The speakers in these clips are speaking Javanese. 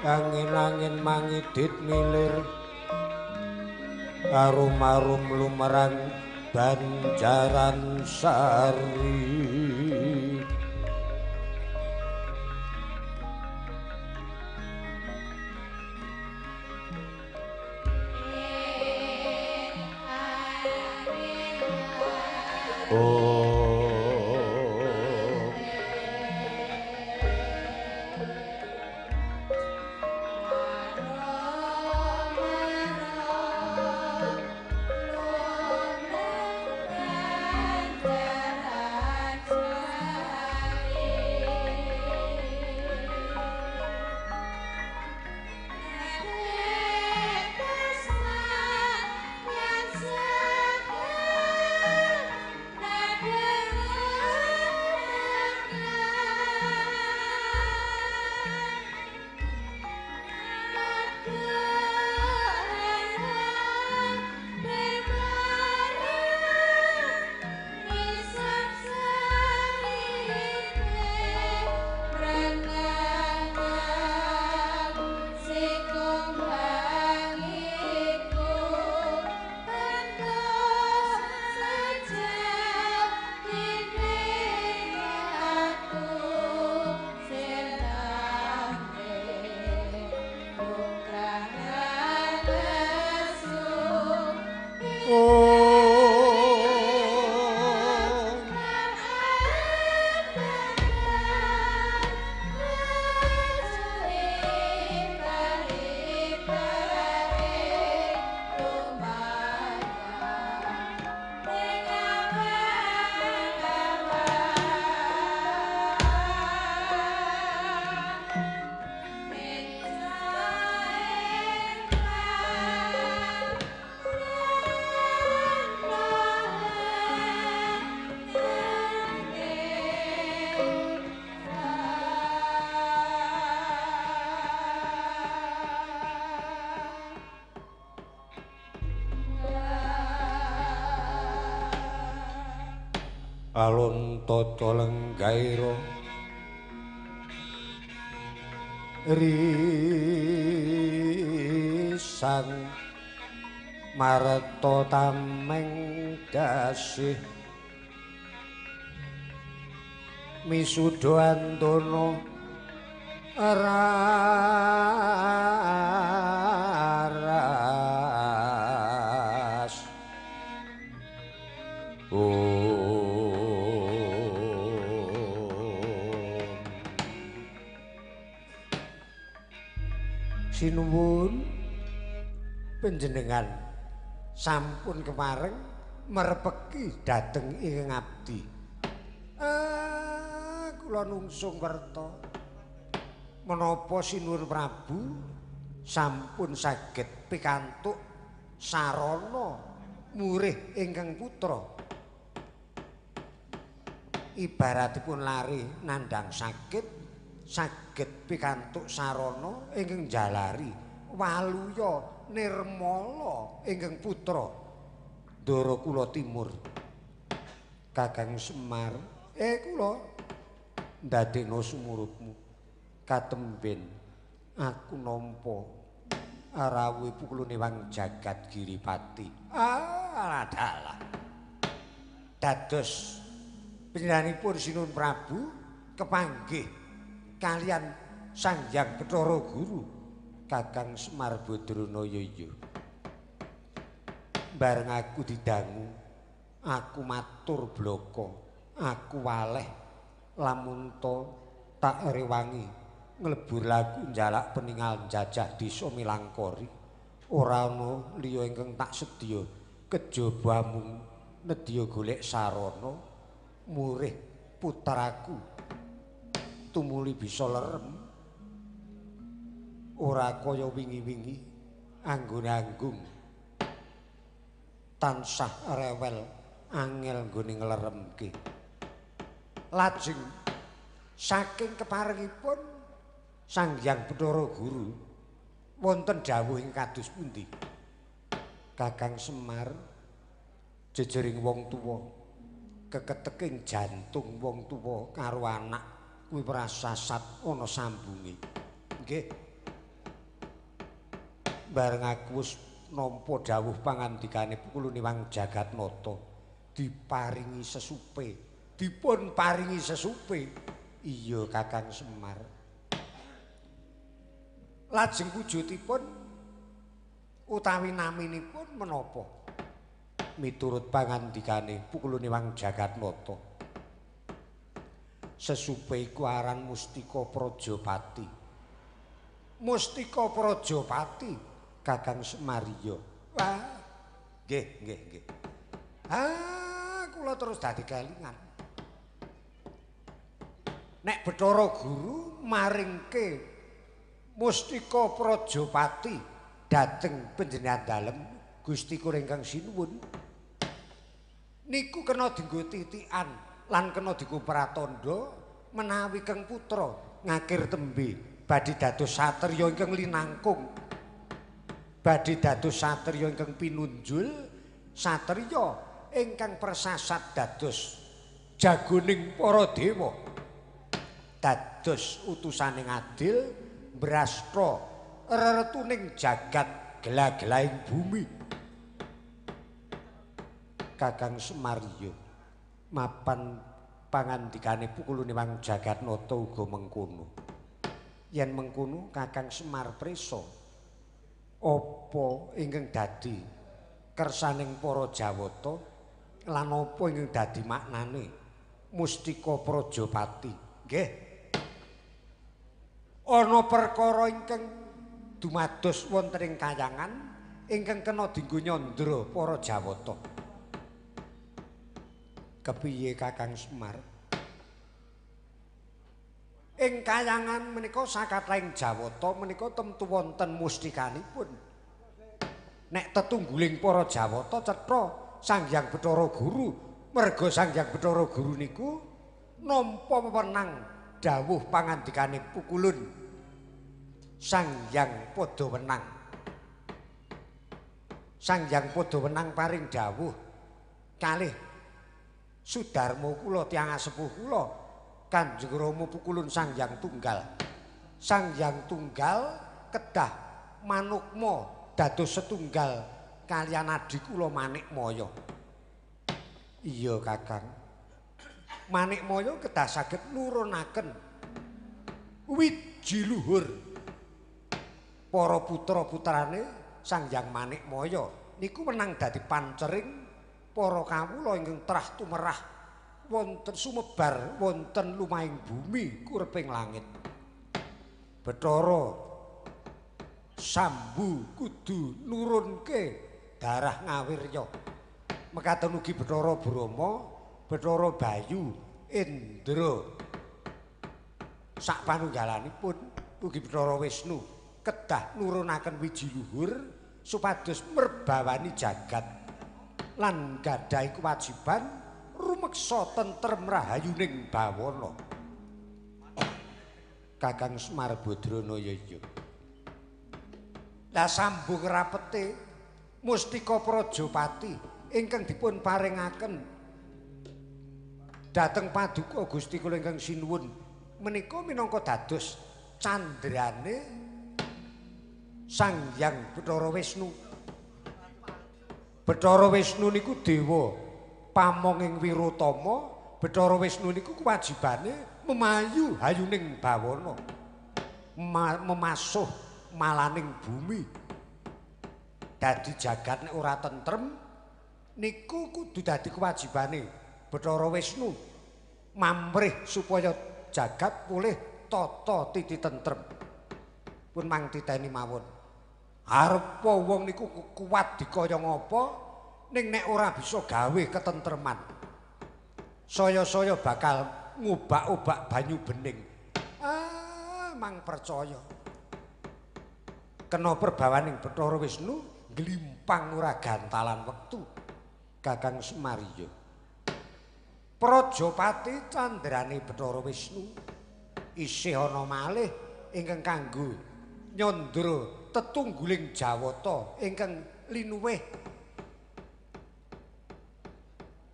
Angin-angin mangidit milir arum-arum lumerang Banjaran Sari. Oh, alon tata lenggaira risang marta tameng dasih misuda andana raras. Sinuwun panjenengan sampun kemareng merepeki dhateng ing abdi. Kula nungsung werta menapa Sinuwun Prabu sampun saged pikantuk sarana murih ingkang putra. Ibaratipun lari nandhang sakit saged pikantuk sarana ingkang jalari waluya nirmala ingkang putra Ndara kula timur. Kakang Semar, kula ndadekno sumurupmu katemben aku nampa rawuh pukulune wang jagat Giripati. Ah, dalah. Dados panjenenganipun Sinuwun Prabu kepanggih kalian Sang Hyang Bathara Guru Kakang Semar Badranaya. Iya. Bareng aku didangu, aku matur blaka, aku waleh lamun ta tak rewangi nglebur laku njalak peningal njajah desa Milangkori. Ora ana liya ingkang tak sedya kejaba mung nedya golek sarana murih putraku tumuli bisa lerem ora kaya wingi-wingi anggone anggung tansah rewel angel nggone ngleremke. Lajeng saking keparengipun Sang Hyang Bathara Guru wonten dawuh ing kados pundi? Kakang Semar, jejering wong tuwa, keketeking jantung wong tuwa karo anak kuwi prasasat ana sambunge. Nggih. Bareng aku wis nampa dawuh pangandikane Pukuluniwang Jagatnata diparingi sesupe, dipun paringi sesupe. Iya Kakang Semar. Lajeng wujudipun utawi naminipun menapa? Miturut pangandikane Pukuluniwang Jagatnata, sesupe iku aran Mustika Prajapati. Mustika Prajapati Kakang Semar iya. Wah, nggih nggih nggih. Ah, kula terus dadi kelingan. Nek Bathara Guru maringke Mustika Prajapati dhateng panjenengan dalem Gusti kula ingkang sinuwun niku kena dienggo titikan lan kena dienggo pratandha menawi Keng Putra ngakir tembe badhe dados satriya ingkang linangkung, badhe dados satriya ingkang pinunjul, satriya ingkang persasat dados jagoning para dewa, dados utusaning adil mbrastra reretuning jagat gela-gelaing bumi. Kakang Semar iya, mapan pangandikane Pukuluniwang Jagatnata uga mengkono. Yen mengkono Kakang Semar prisa apa ingkang dadi kersaning para Jawata lan apa ingkang dadi maknane Mustika Prajapati? Nggih. Ana perkara ingkang dumados wonten ing kayangan ingkang kena dienggo nyandra para Jawata. Kepiye Kakang Semar? Ing kayangan menika sakathahing Jawata menika temtu wonten mustikanipun. Nek tetungguling para Jawata cetha Sang Hyang Bathara Guru, merga Sang Hyang Bathara Guru niku nampa wewenang dawuh pangandikane Pukulun Sang Hyang Padha Wenang. Sang Hyang Padha Wenang paring dawuh kalih Sudarma kula tiyang asepuh kula Kanjeng Rama Pukulun Sang Hyang Tunggal. Sang Hyang Tunggal kedah manukma dados setunggal kaliyan adhi kula Manikmaya. Iya Kakang. Manikmaya kedah saged nurunaken wiji luhur para putra-putrane Sang Hyang Manikmaya niku menang dadi pancering para kawula ingkang trah tumerah wonten sumebar wonten lumahing bumi kureping langit. Bathara Sambu kudu nurunke darah ngawirya. Mekaten ugi Bathara Brahma, Bathara Bayu, Indra sak panunggalanipun ugi Bathara Wisnu kedah nurunaken wiji luhur supados merbawani jagat lan gadhahi kewajiban rumeksa tentrem rahayuning bawana. Kakang Semar Badrana ya iya. Lah sambung rapete Mustika Prajapati ingkang dipun paringaken dhateng paduka Gusti kula ingkang sinuwun menika minangka dados candrane Sang Hyang Bathara Wisnu. Bathara Wisnu niku dewa pamonging wirutama. Bathara Wisnu niku kewajibane memayu hayuning bawana, memasuh malaning bumi. Dadi jagat nek ora tentrem niku kudu dadi kewajibane Bathara Wisnu mamrih supaya jagat pulih tata titi tentrem. Pun mang titeni mawon. Arepa wong niku kuat dikaya ngapa ning nek ora bisa gawe ketentreman, saya-saya bakal ngobak-obak banyu bening. Ah, mang percaya. Kena perbawaning Bathara Wisnu glimpang ora gantalan wektu. Kakang Semar iya. Prajapati candrane Bathara Wisnu isih ana malih ingkang kanggo nyandra tetungguling Jawata ingkang linuwih.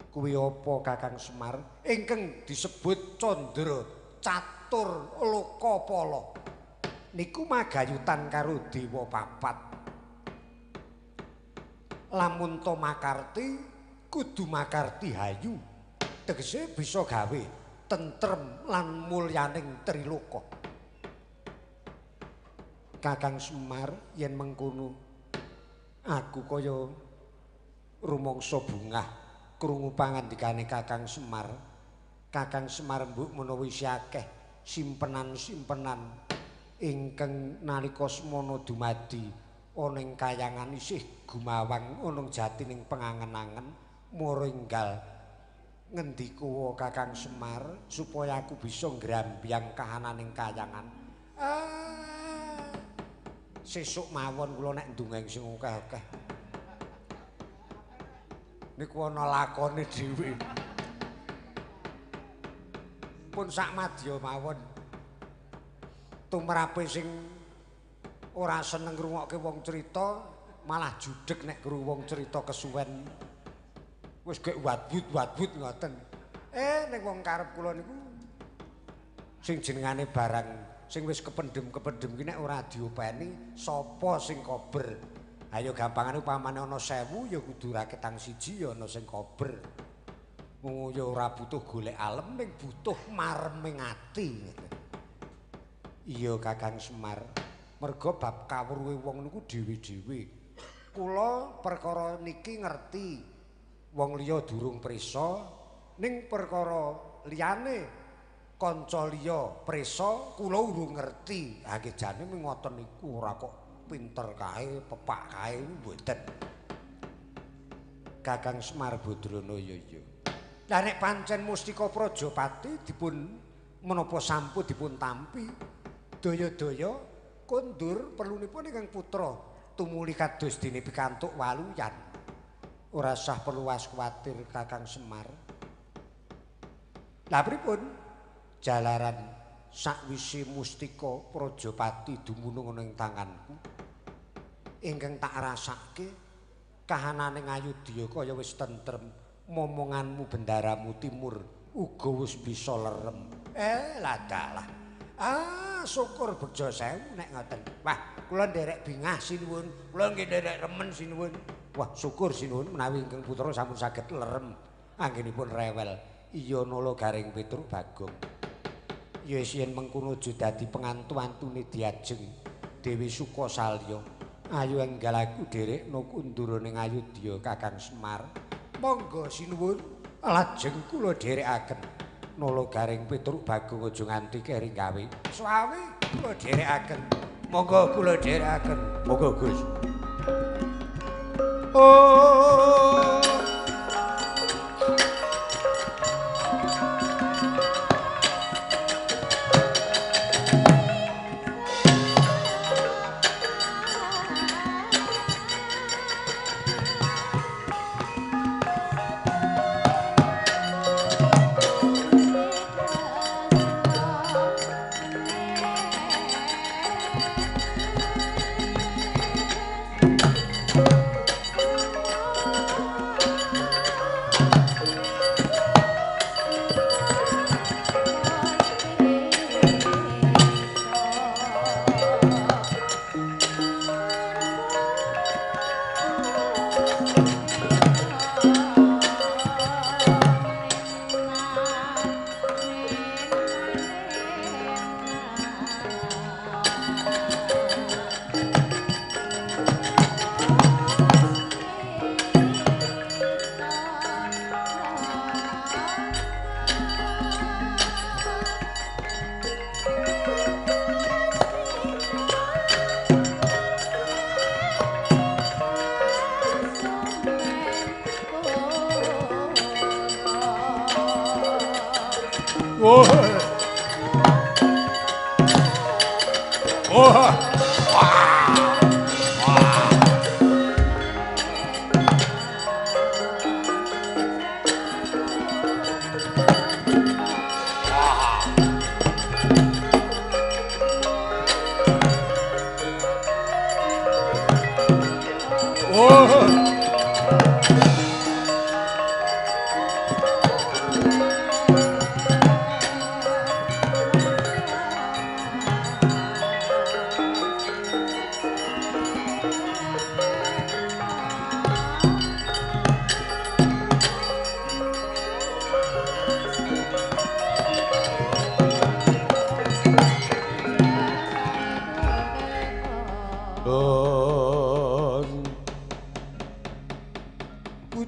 Kuwi apa Kakang Semar? Ingkang disebut Candra Catur Lokapala. Niku magayutan karo dewa papat. Lamun to makarti kudu makarti hayu. Tegese bisa gawe tentrem lan mulyaning triloka. Kakang Semar yen mengkono aku kaya rumangsa bungah krungu pangandikane Kakang Semar. Kakang Semar mbuk menawa isih akeh simpenan-simpenan ingkang nalika semana dumadi ana ing kayangan isih gumawang ana jatining pengangen-angen mara enggal ngendika Kakang Semar supaya aku bisa ngrambyang kahananing kayangan. Sesuk mawon kula nek ndongeng sing akeh-akeh. Niku ana lakone dhewe. Pun sak madya mawon. Tumrape sing ora seneng ngrungokke wong crita malah judeg nek krungu wong crita kesuwen. Wis gek wadbut-wadbut ngoten. Nek wong karep kula niku sing jenengane barang sing wis kependhem-kependhem ki nek ora diopeni sapa sing kober. Ayo gampangane upamane ana 1000 ya kudu raketang siji ya ana sing kober. Wong ya ora butuh golek alem ning butuh mareming ati. Iya Kakang Semar, merga bab kawruhe wong niku dhewe-dhewe. Kula perkara niki ngerti wong liya durung prisa, ning perkara liyane kanca liya prisa kula urung ngerti. Ha nggih jane ngoten niku ora kok pinter kae, pepak kae mboten. Kakang Semar Badrana ya iya. Lah nek pancen mustika Prajapati dipun menapa sampun dipun tampi, daya-daya kondur perlunipun ingkang putra tumuli kados dene pikantuk waluyan. Ora sah perlu was kuwatir Kakang Semar. Lah pripun? Jalaran sakwise mustika Prajapati dumunung ana ing tanganku ingkang tak rasake kahanane Ayodya kaya wis tentrem, momonganmu bendaramu timur uga wis bisa lerem. Ladalah. Syukur bejo sewu nek ngoten. Wah, kula nderek bingah sinuwun, kula nggih nderek remen sinuwun. Wah, syukur sinuwun menawi ingkang putra sampun saged lerem anggenipun rewel. Iya nala Gareng Petruk Bagong. Ya yen mengkono aja dadi pengantu-antune diajeng Dewi Sukasalya. Ayo enggal aku dherekno kundura ning Ayodya Kakang Semar. Monggo sinuwun lajeng kula dherekaken. Nala Gareng Petruk Bagong aja nganti keri gawe. Suawe kula dherekaken. Monggo kula dherekaken. Monggo Gus. Oh.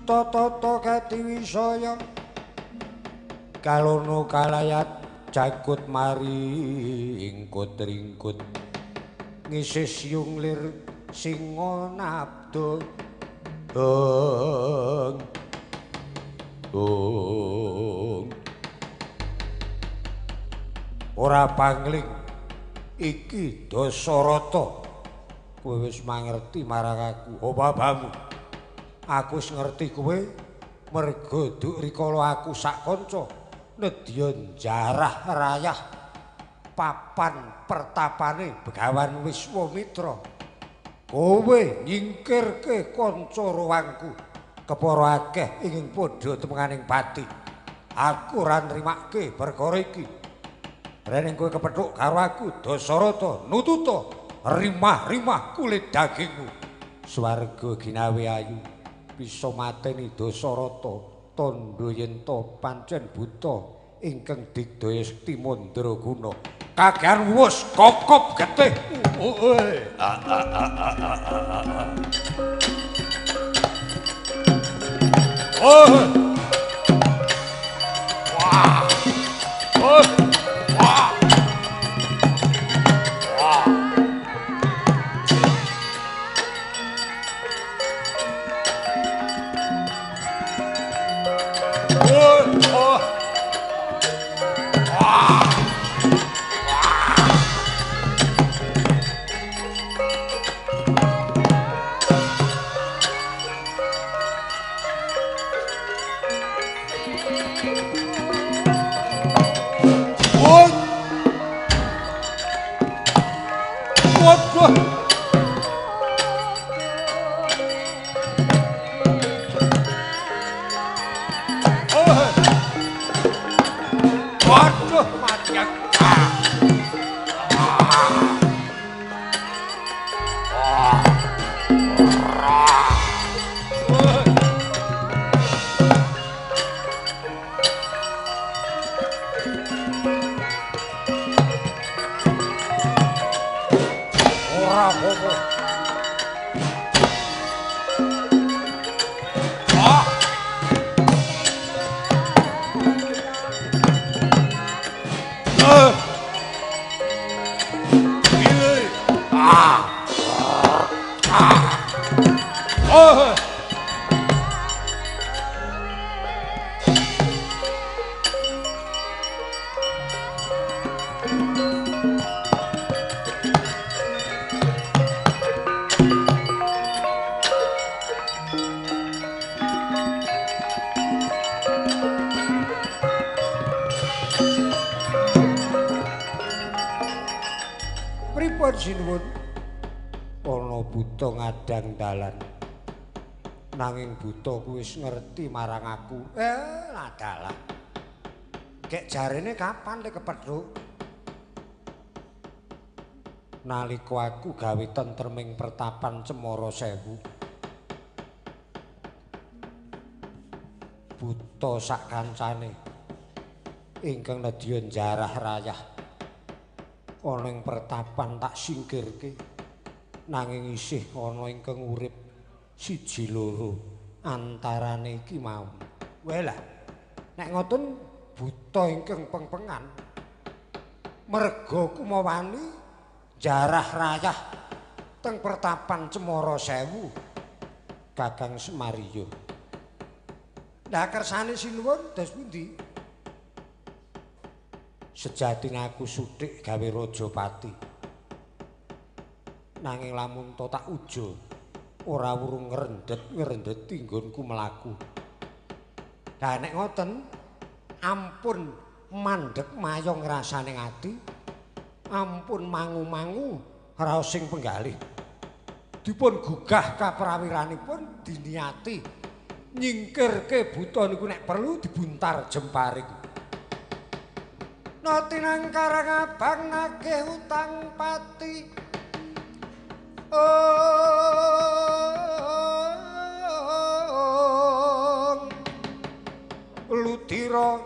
Ditata katiwisaya kalono kalayat jagut maringkut ringkut ngisis yung lir singa nabda ong ong ora pangling iki Dasarata kowe wis mangerti marang aku apa bamu aku wis ngerti kowe merga duk rikala aku sak kanca nedya njarah rayah papan pertapane Begawan Wiswamitra kowe nyingkirke kanca ruwangku kepara akeh ing padha temenganing pati aku ora nrimake perkara iki rening kowe kepethuk karo aku Dasarata nututa rimah-rimah kulit dagingmu swarga ginawe ayu bisa mateni Dasarata tandha yen to pancen buta ingkang digdaya sekti mandraguna kakean wus kokop getih. Oh. Wah. Oh. Wah. Wah. Oh. Oh. Wah. Pripun sinuwun? Ana buta ngadang dalan. Nanging buta kuwi wis ngerti marang aku. Ladalah. Gek jarene kapan lek kepethuk? Nalika aku gawe tentreming pertapan Cemara Sewu. Buta sak kancane ingkang nedya njarah rayah. Ana ing pertapan tak singkirke nanging isih ana ingkang urip siji loro antarane iki mau. Welah, nek ngoten buta ingkang pengpengan merga kumawani jarah rayah teng pertapan Cemara Sewu Kakang Semariyo. Lah kersane sinuwun dos pundi? Sejatine aku suthik gawe rajapati. Nanging lamun to tak ujo ora wurung ngrendhet-ngrendheti nggonku mlaku. Lah nek ngoten ampun mandheg mayong rasane ati, ampun mangu-mangu raos sing penggalih. Dipun gugah kaprawiranipun diniati nyingkirke buta niku nek perlu dibuntar jemparing. Nati nang Karang Abang nagih utang pati. Ong Ludira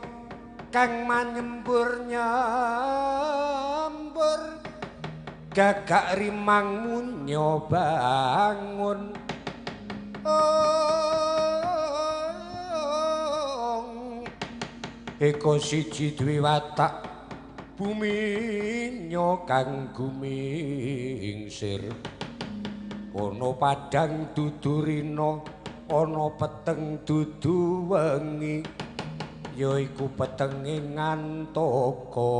kang manyembur nyembur gagak rimang munyo bangun. Ong Eka siji dwi watak buminya kang gumingsir. Ana padhang dudu rina, ana peteng dudu wengi, yaiku petenge ngantaka.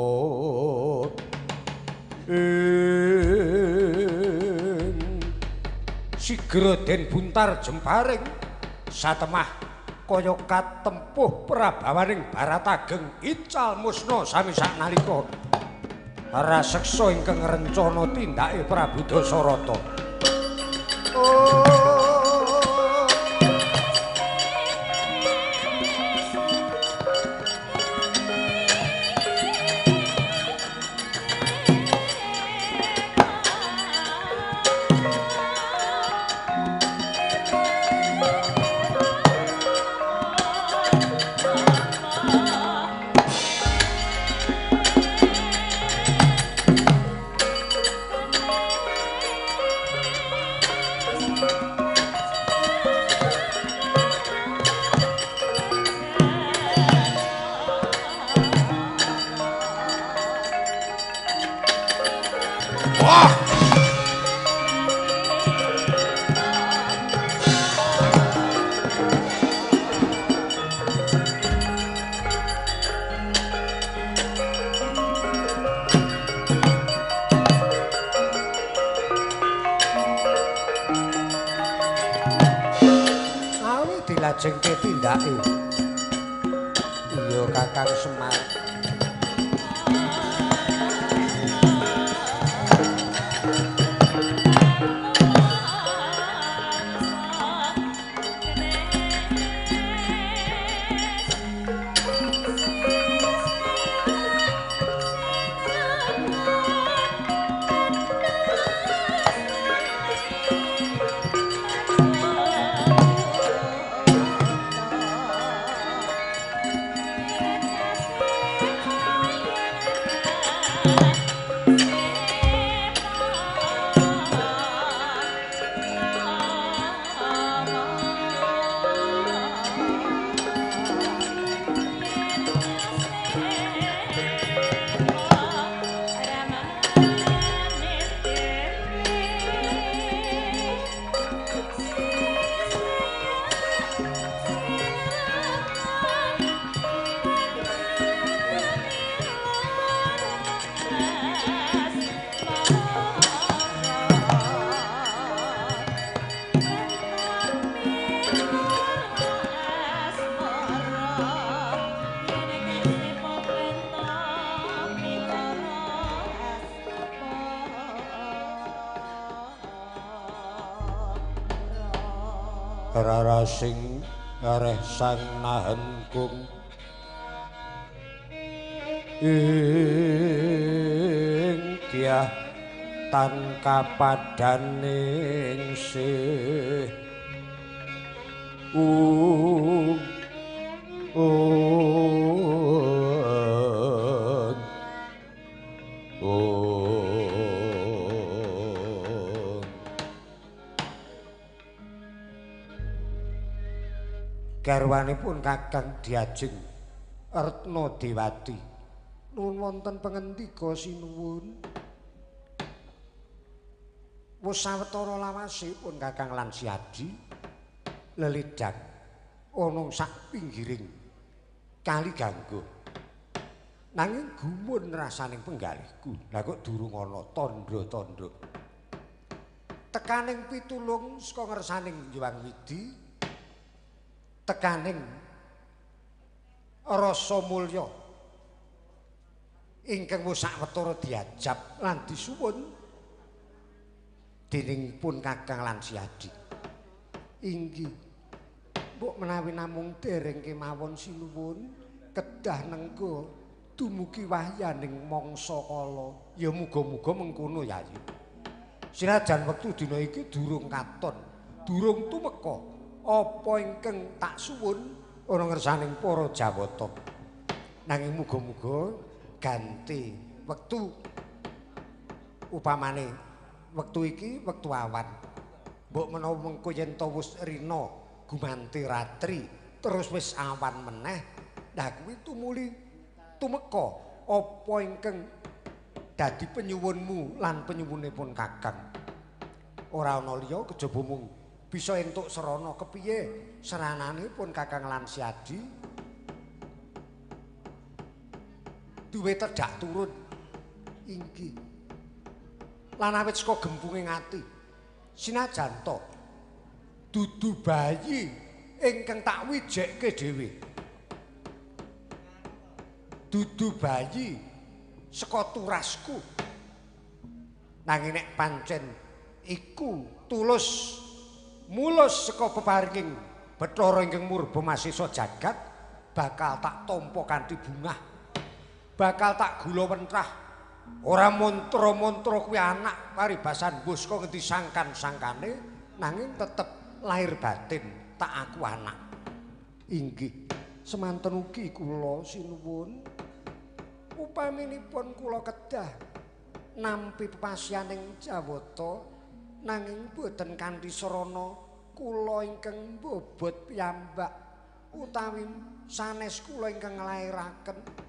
Sigra den buntar jemparing satemah kaya katempuh prabawaning Baratageng ical musna sami saknalika raseksa ingkang rencana tindake Prabu Dasarata. Oh. Dilajengke tindake. Iya Kakang Semar. Rara sing areh sang nahen kung ing dyah tan kapadaning sih Garwanipun Kakang Diajeng Retna Dewati nuwun wonten pangendika sinuwun. Wis sawetara lawasipun Kakang lan Siadi lelidang ana sak pinggiring Kali Gangga. Nanging gumun rasaning penggalihku. Lah kok durung ana tandha-tandha. Tekaning pitulung saka ngersaning Hyang Widi, tekaning rasa mulya ingkang wis sawetara diajab lan disuwun dening pun Kakang lan Siadi. Inggih, mbok menawi namung dereng kemawon sinuwun kedah nengga dumugi wahyaning mangsa kala. Ya muga-muga mengkono Yayi. Sinajan wektu dina iki durung katon, durung tumeka apa ingkang tak suwun ana ngersaning para Jawata. Nanging muga-muga ganti wektu, upamane wektu iki wektu awan. Mbok menawa mengko yen to wis rina gumanti ratri terus wis awan meneh, Lah kuwi tumuli tumeka apa ingkang dadi penyuwunmu lan penyuwunipun Kakang. Ora ana liya kejaba mung bisa entuk serana kepiye serananipun Kakang lan Siadi duwe tedhak turun inggih. Lan awit saka gempunge ati sinajan to dudu bayi ingkang tak wijekke dhewe. Dudu bayi saka turasku. Nanging nek pancen iku tulus mulus saka peparinging Bathara ingkang murba masesa jagat bakal tak tampa kanthi bungah. Bakal tak gula wentrah. Ora mantra-mantra kuwi anak paribasan mbuska ngendi sangkan-sangkane nanging tetep lahir batin tak aku anak. Inggih, semanten ugi kula sinuwun. Upaminipun kula kedah nampi pepasianing Jawata nanging boten kanthi sarana kula ingkang mbobot piyambak utawi sanes kula ingkang nglairaken.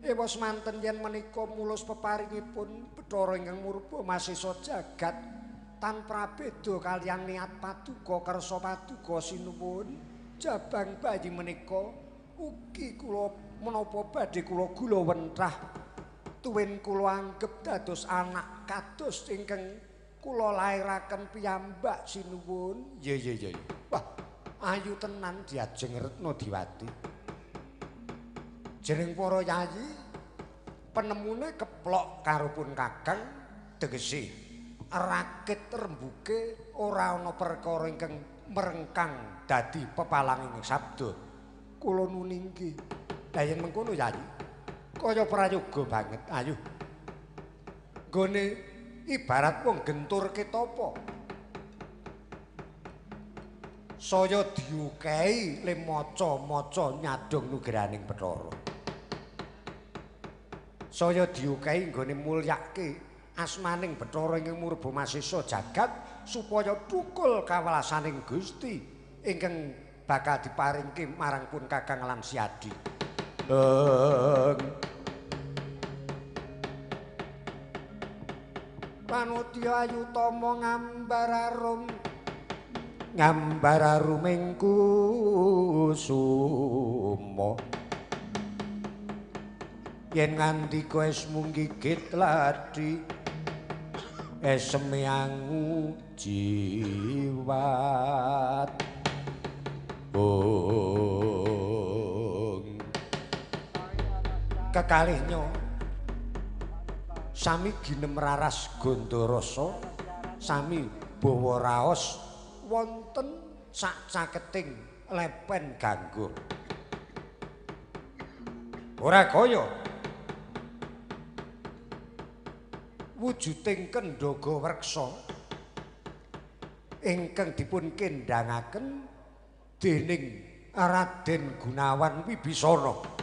Ewa semanten yen menika mulus peparingipun Bathara ingkang murba masesa jagat tanpa beda kaliyan niat paduka kersa paduka sinuwun jabang bayi menika ugi kula menapa badhe kula gula wentrah tuwin kula anggep dados anak kados ingkang kula lairaken piyambak sinuwun. Iya iya iya. Wah, ayu tenan diajeng Retna Diwati. Jeneng para yayi penemune keplok karo pun Kakang tegese rakit rembuke ora ana perkara ingkang merengkang dadi pepalanging sabda. Kula nuninggi. Lah yen mengkono yayi kaya prayoga banget ayo. Nggone ibarat wong genturke tapa. Saya diukehi le maca-maca nyadong nugrahaning Bathara. Saya diukehi nggone mulyake asmaning Bathara ingkang murba masesa jagat supaya thukul kawelasaning Gusti ingkang bakal diparingke marang pun Kakang lan Siadi. Panudya ayu tama ngambar arum ngambar aruming kusuma yen ngandika esmu gigit ladi eseme angu jiwat. Bung kekalihnya sami ginem raras gondorasa sami bawa raos wonten sak caketing lepen Gangga. Ora kaya wujuding kendhaga wreksa ingkang dipun kendhangaken dening Raden Gunawan Wibisana.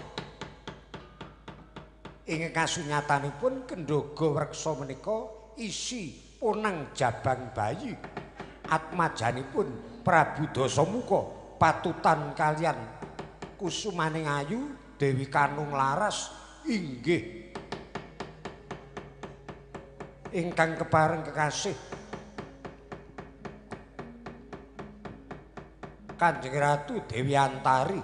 Ing kasunyatanipun kendhaga wreksa menika isi ponang jabang bayi atmajanipun Prabu Dasamuka patutan kaliyan kusumaning ayu Dewi Kanung Laras inggih ingkang kepareng kekasih Kanjeng Ratu Dewi Antari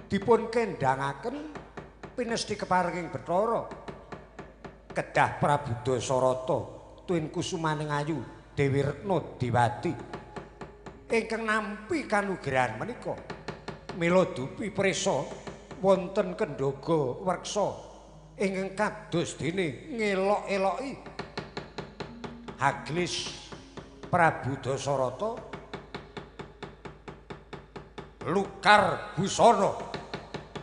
dipun kendhangaken pinesti keparenging Bathara kedah Prabu Dasarata tuwin kusumaning ayu Dewi Retna Diwati ingkang nampi kanugrahan menika. Mila dupi prisa wonten kendhaga wreksa ingkang kados dene ngelok-eloki Haglis Prabu Dasarata lukar busana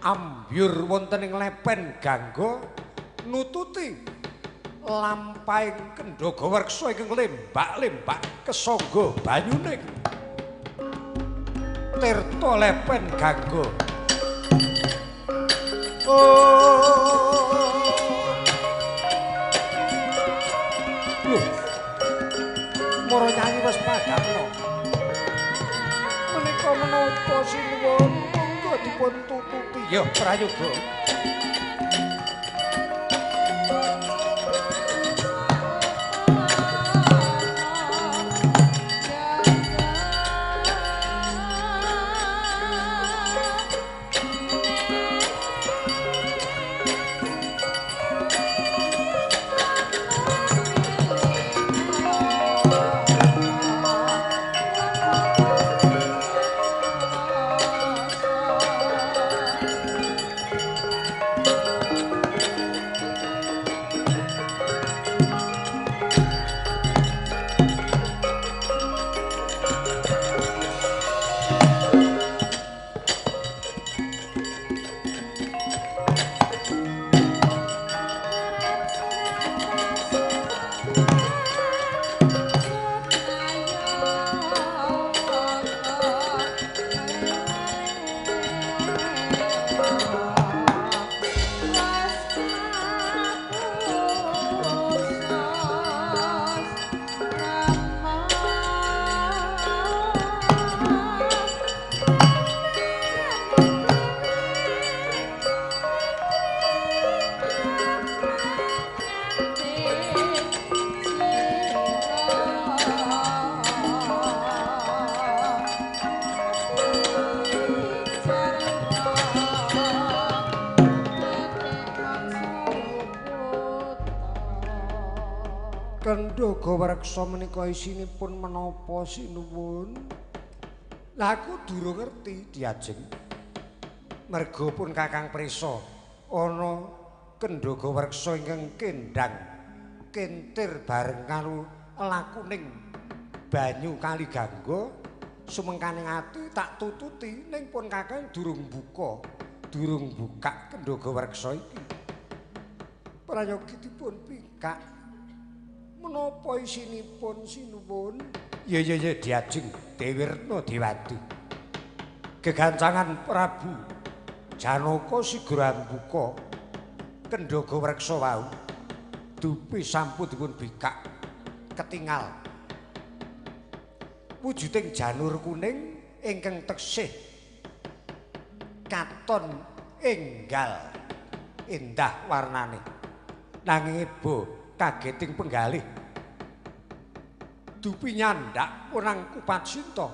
ambyur wonten ing lepen Gangga nututi lampahing kendhaga wreksa ingkang lembak-lembak kesangga banyune tirta lepen Gangga. Oh. Loh. Mara nyanyi wis padhamno. Menika Menika menapa sinuwun? Monggo dipun tututi. Ya prayoga. Kendhaga Wreksa menika isinipun menapa sinuwun? Lah aku durung ngerti diajeng. Merga pun Kakang prisa ana Kendhaga Wreksa ingkang kendhang kentir bareng karo lakuning banyu Kali Gangga sumengkaning ati tak tututi ning pun Kakang durung buka, durung bukak Kendhaga Wreksa iki. Prayogi dipun bikak. Menapa isinipun sinuwun? Ya ya ya diajeng Dewi Retna Dewati. Gegancangan Prabu Janaka sigra mbuka Kendhaga Wreksa wau. Dupi sampun dipun bikak ketingal. Wujuding janur kuning ingkang teksih katon enggal endah warnane. Nanging ebo kageting penggalih. Dupi nyandak punang kupat sinta.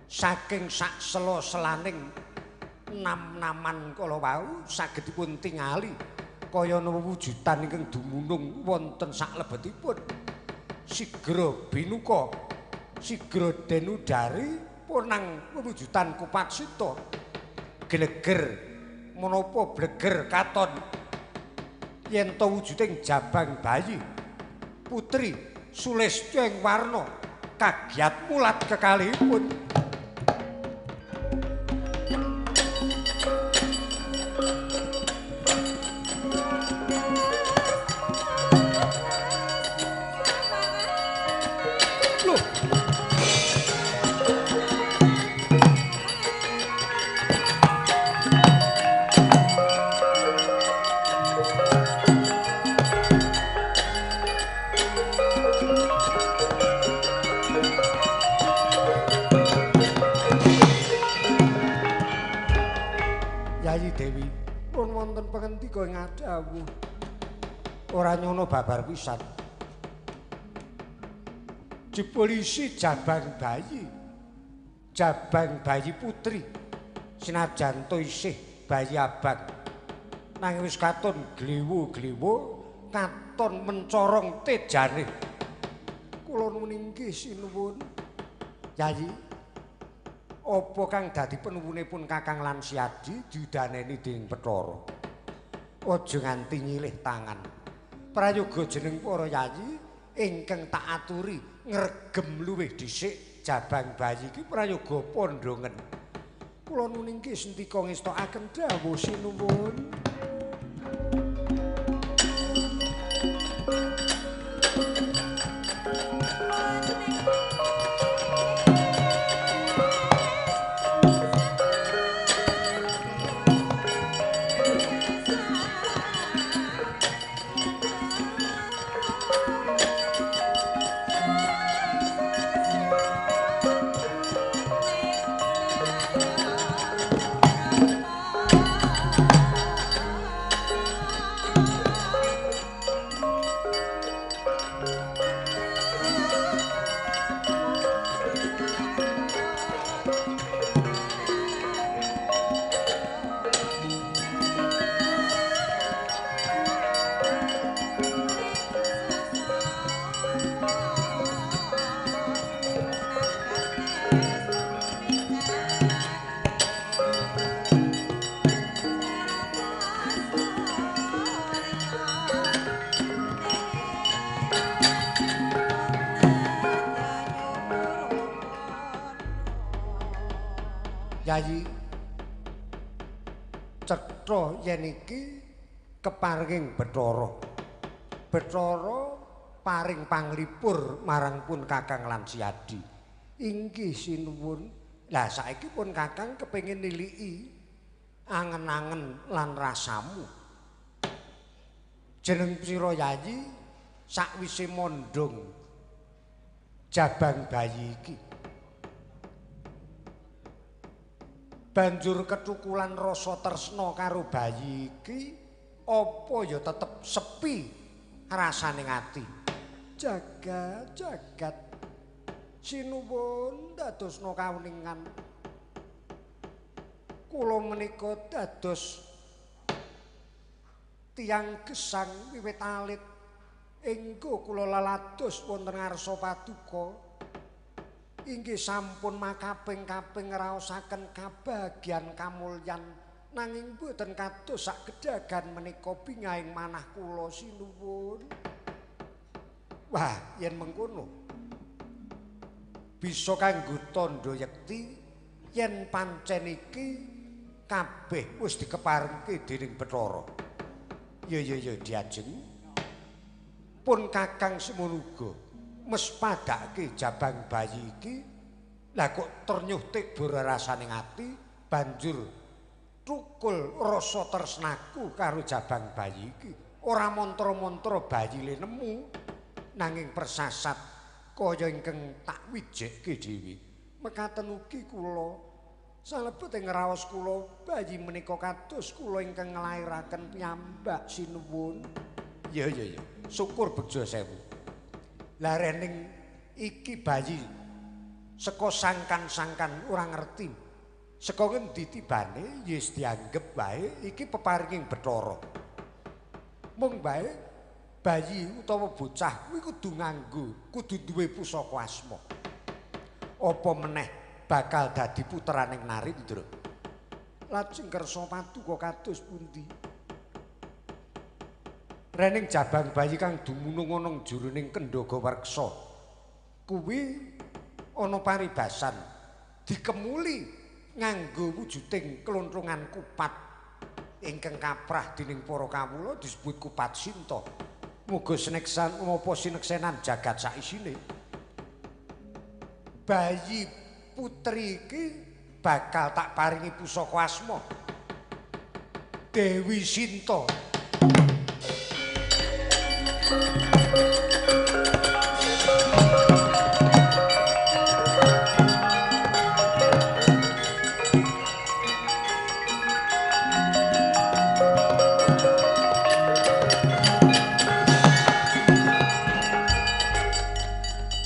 Saking sak sela-selaning nam-naman kala wau saged dipun tingali kaya napa wujudan ingkang dumunung wonten saklebetipun. Sigra binuka, sigra denudari punang wujudan kupat sinta. Gleger menapa bleger katon yen to wujuding jabang bayi putri Sulistya ing warna kagiat mulat kekalihipun. Loh. Yayi Dewi pun wonten pangendika ing adawuh ora nyono babar pisan. Jebul isi jabang bayi, jabang bayi putri senajan to isih bayi abang nanging wis katon gliwu-gliwu katon mencorong tejane. Kula nuwun inggih sinuwun Yayi. Apa kang dadi penuwunipun Kakang lan Siadi diudaneni dening Bathara. Aja nganti nyilih tangan. Prayoga jeneng para yayi ingkang tak aturi ngregem luwih dhisik jabang bayi iki prayoga pondhongen. Kula nuwun inggih sendika ngestokaken dawuh sinuwun. Yayi, cetha yen iki keparing Bathara. Bathara paring panglipur marang pun Kakang lan Siadi. Inggih sinuwun. Lah saiki pun Kakang kepengin niliki angen-angen lan rasamu. Jeneng sira Yayi sakwise mondhong jabang bayi iki. Banjur ketukulan rasa tresna karo bayi iki apa ya tetep sepi rasane ati. Jagat jagat sinuwun dadosna kauningan. Kula menika dados tiyang gesang wiwit alit. Engko kula lelados wonten ngarsa paduka. Inggih sampun makaping-kaping ngraosaken kabahagian kamulyan nanging boten kados sak gedagan menika bingahing manah kula sinuwun. Wah, yen mengkono bisa kanggo tandha yekti yen pancen iki kabeh wis dikeparengke dening Bathara. Ya ya ya diajeng. Pun Kakang semono uga mespadake jabang bayi iki. Lah kok ternyuh tibur rasane ati banjur tukul rasa tresnaku karo jabang bayi iki. Ora mantra-mantra bayi le nemu nanging persasat kaya ingkang tak wijekke dhewe. Mekaten ugi kula salebet ing raos kula bayi menika kados kula ingkang nglairaken piyambak sinuwun. Ya ya ya, syukur begja sewu. Lah rening iki bayi saka sangkan-sangkan ora ngerti saka ngendi tibane ya wis dianggep wae iki peparinging Bathara. Mung wae bayi utawa bocah kuwi kudu nganggo, kudu duwe pusaka asma. Apa meneh bakal dadi putraning Narendra. Lajeng kersa paduka kados pundi? Rening jabang bayi kang dumunung ana jroning kendhaga wreksa kuwi ana paribasan dikemuli nganggo wujuding klonthongan kupat ingkang kaprah dening para kawula disebut kupat sinta. Muga sineksan menapa sineksenan jagat saisine. Bayi putri iki bakal tak paringi pusaka asma Dewi Sinta.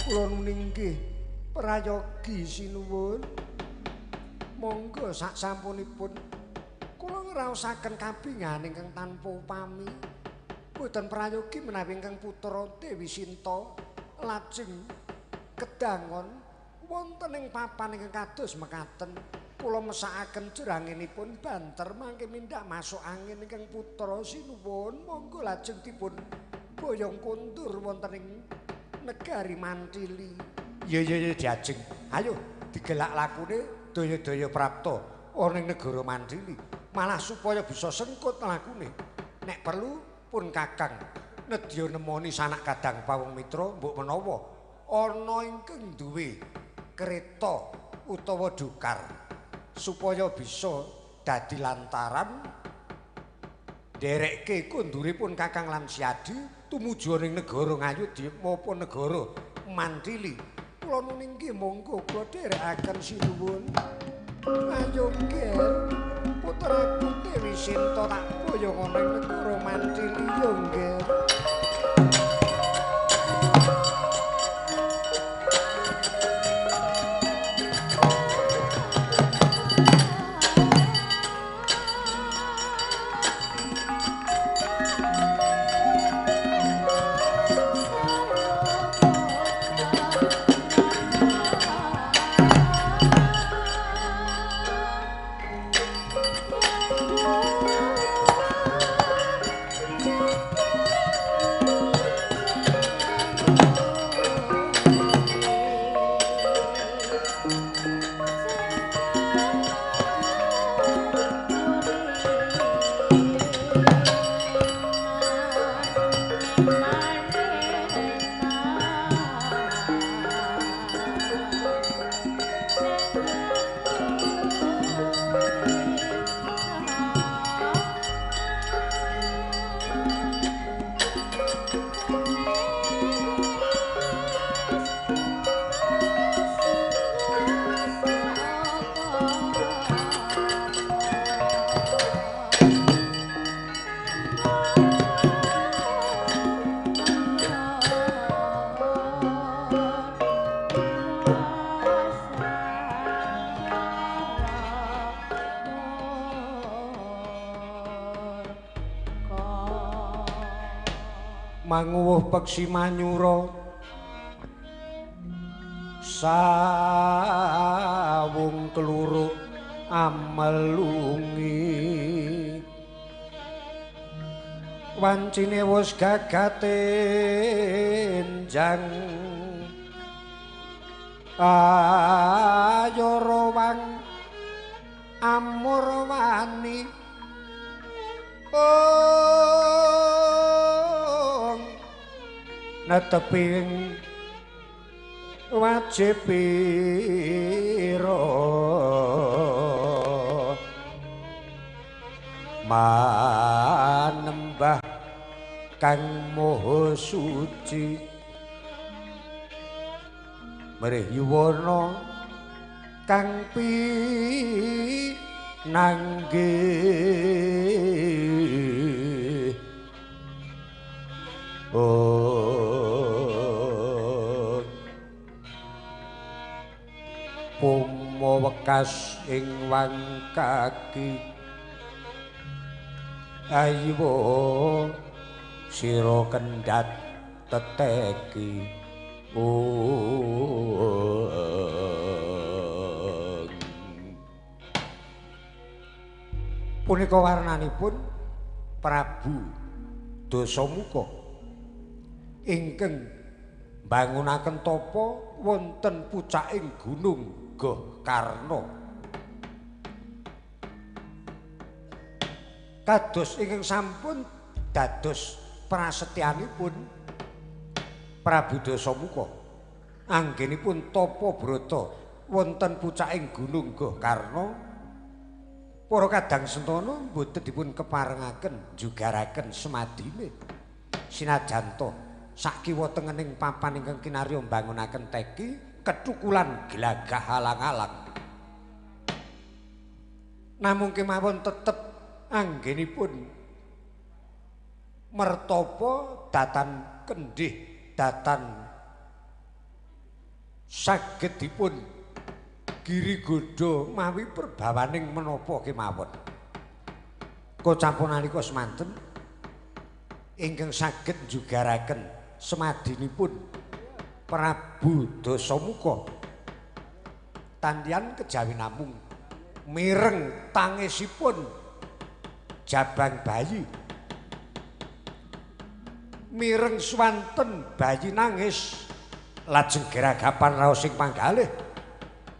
Kula nuninggih prayogi sinuwun. Monggo sak sampunipun kula ngraosaken kabingahan ingkang tanpa upami. Boten prayogi menawi ingkang putra Dewi Sinta lajeng kedangon wonten ing papan ingkang kados mekaten. Kula mesakaken jeranginipun banter mangke mindhak masuk angin ingkang putra sinuwun. Monggo lajeng dipun boyong kondur wonten ing negari Mantili. Ya ya ya diajeng. Ayo digelak lakune daya-daya prapta ana ing negara Mantili. Malah supaya bisa sengkut lakune. Nek perlu pun Kakang nedya nemoni sanak kadang pawong mitra mbok menawa ana ingkang duwe kereta utawa dokar supaya bisa dadi lantaran nderekke konduripun Kakang lan Siadi tumuju ning negara Ngayodya maupun negara Mantili. Kula nuninggi monggo kula dherekaken sinuwun. Ayo nger putraku Dewi Sinta tak boyong ana ing negara Mantili yo nger. Oh, Manguwuh peksi manyura sawung kluruk amelungi wancine wis gagate njang ayo rawang amurwani ong netepi wajib pira manembah kang maha suci mrih yuwana kang pinanggih Pomo wekas ing wangkaki ayo sira kendhat teteki. Punika warnanipun Prabu Dasamuka ingkang mbangunaken tapa wonten pucaking gunung Gohkarna. Kados ingkang sampun dados prasetyanipun Prabu Dasamuka anggenipun tapa brata wonten pucaking gunung Gohkarna, para kadang sentana mboten dipun keparengaken njugaraken semadine. Sinajan ta sakiwa tengening papan ingkang kinarya mbangunaken teki kethukulan glagah alang-alang, namung kemawon tetep anggenipun mertapa datan kendhih datan saged dipun giri godha mawi perbawaning menapa kemawon. Kocampun nalika semanten ingkang saged njugaraken semadinipun Prabu Dasamuka tandian kejawi namung mireng tangisipun jabang bayi, mireng swanten bayi nangis, lajeng geragapan raos ing panggalih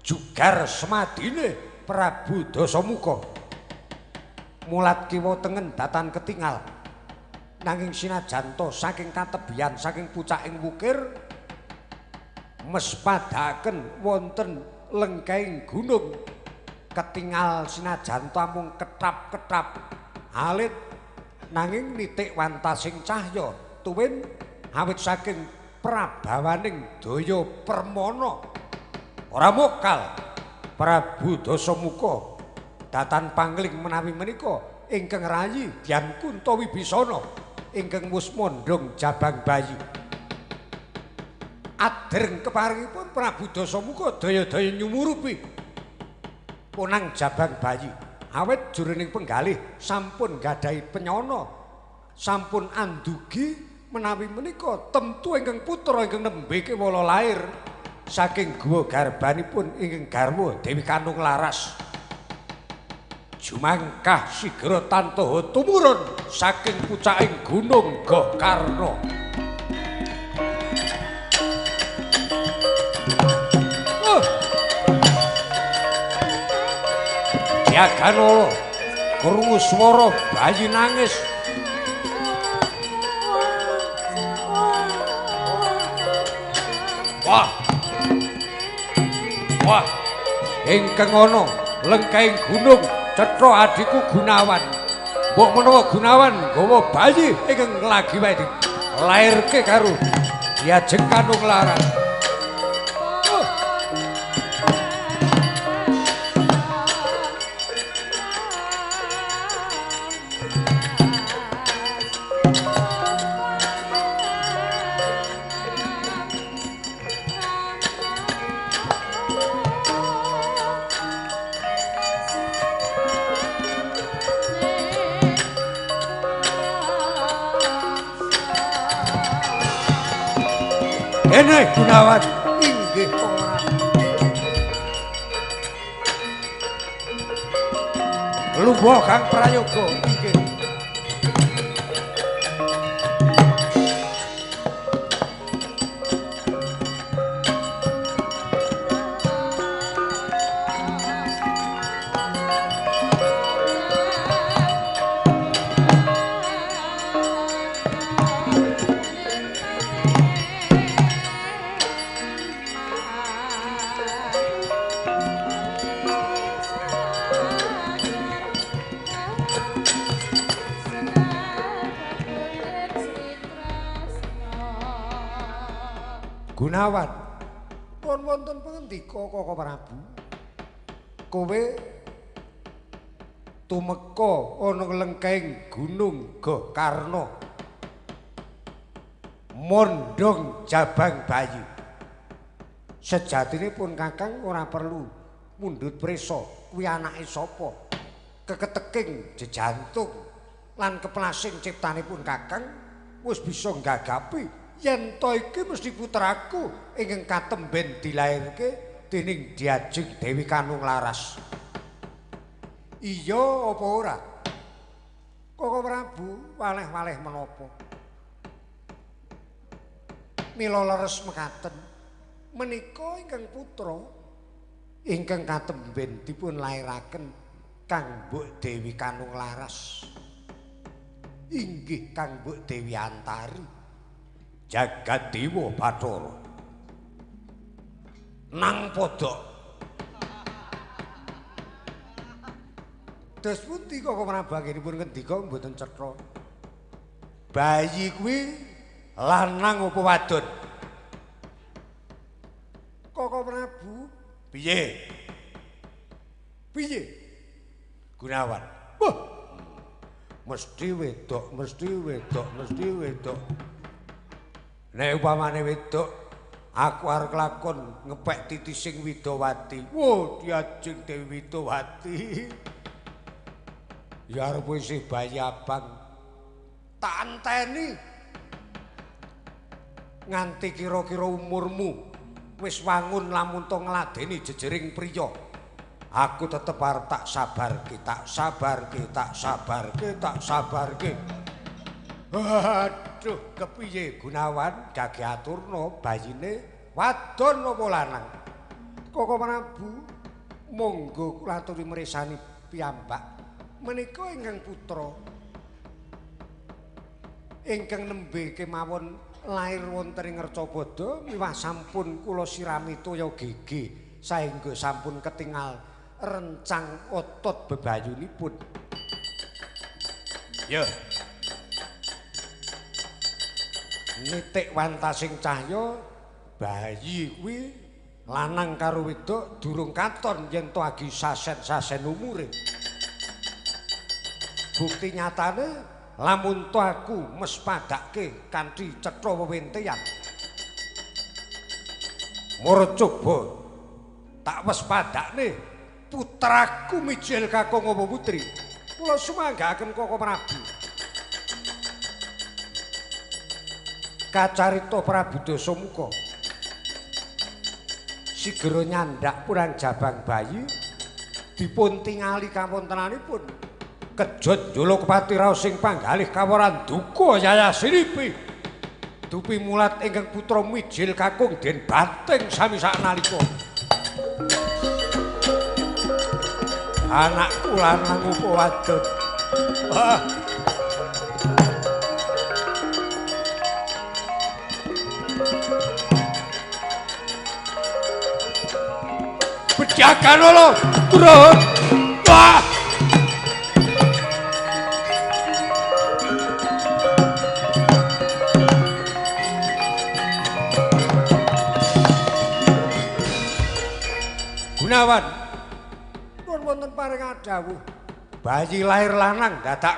jugar semadine Prabu Dasamuka. Mulat kiwa tengen datan ketingal, nanging sinajan ta saking katebian saking pucaking wukir mespadhaken wonten lengkahing gunung ketingal sinajan ta mung ketap-ketap alit, nanging nitik wantasing cahya tuwin awit saking prabawaning daya permana. Ora mokal Prabu Dasamuka datan pangling menawi menika ingkang rayi Dyan Kunta Wibisana ingkang wus mondhong jabang bayi. Adreng keparingipun Prabu Dasamuka daya-daya nyumurupi ponang jabang bayi awit jroning penggalih sampun gadahi penyana, sampun andugi menawi menika temtu ingkang putra ingkang nembe kewala lair saking guwa garbanipun ingkang garwa Dewi Kanung Laras. Jumangkah sigra tantoha tumurun saking pucaking gunung Gohkarna. Jaganala krungu swara bayi nangis. Wah. Wah. Ingkang ana lengkahing gunung cetha adhiku Gunawan. Mbok menawa Gunawan nggawa bayi ingkang lagi wae dilairke karo Diajeng Kanung Laras. Kene Gunawan inggih ora. Lungguh Kang Prayoga inggih. Gunawan, pun wonten pangendika Koko Prabu. Kowe tumeka ana lengkeng Gunung Gokarna. Mondhong jabang bayi. Sejatine pun Kakang ora perlu mundhut prisa kuwi anake sapa. Keketeking jejantung lan keplasing ciptanipun Kakang wis bisa nggagapi yen to iki mesti putraku ingkang katemben dilairke dening Diajeng Dewi Kanung Laras. Iya apa ora? Koko Prabu waleh-waleh menapa? Mila leres mekaten menika ingkang putra ingkang katemben dipun lairaken Kang Mbok Dewi Kanung Laras. Inggih Kang Mbok Dewi Antari. Jagat Dewa Bathara nang podok. Dos pundi Koko Prabu anggenipun ngendika mboten cetha. Bayi kuwi lanang apa wadon? Koko Prabu piye? Piye? Gunawan. Wah. Mesti wedok, mesti wedok, mesti wedok. Nek upamane wedok, aku arep lakon ngepek titising Widowati. Wo, Diajeng Dewi Widowati. Ya arep isih bayi abang. Tak enteni. Nganti kira-kira umurmu wis wangun lamun to ngladeni jejering priya. Aku tetep arep tak sabarke, tak sabarke, tak sabarke, tak sabarke. Aduh, kepiye Gunawan gage aturna bayine wadon apa lanang? Koko Prabu, monggo kula aturi mresani piyambak. Menika ingkang putra ingkang nembe kemawon lair wonten ing Ngercapada miwah sampun kula sirami toya gege saengga sampun ketingal rencang otot bebayunipun. Ya. Nitik wantasing cahya bayi kuwi lanang karo wedok durung katon yen to agi sasen-sasen umure. Bukti nyatane lamun to aku mespadake kanthi cetha wewenteyan. Mur coba tak wespadakne putraku mijil kakung apa putri. Kula sumanggaaken Koko Prabu. Kacarita Prabu Dasamuka sigera nyandak purang jabang bayi dipun tingali kawontenanipun kejot Jolokpati raos sing panggalih kaworan duka yayasinipi dupi mulat ingkang putra mijil kakung den banting sami saknalika. Anakku lanang apa wadon? Ah. Bejakan lho, turun. Wah. Gunawan, pun wonten paring dawuh. Bayi lahir lanang dadak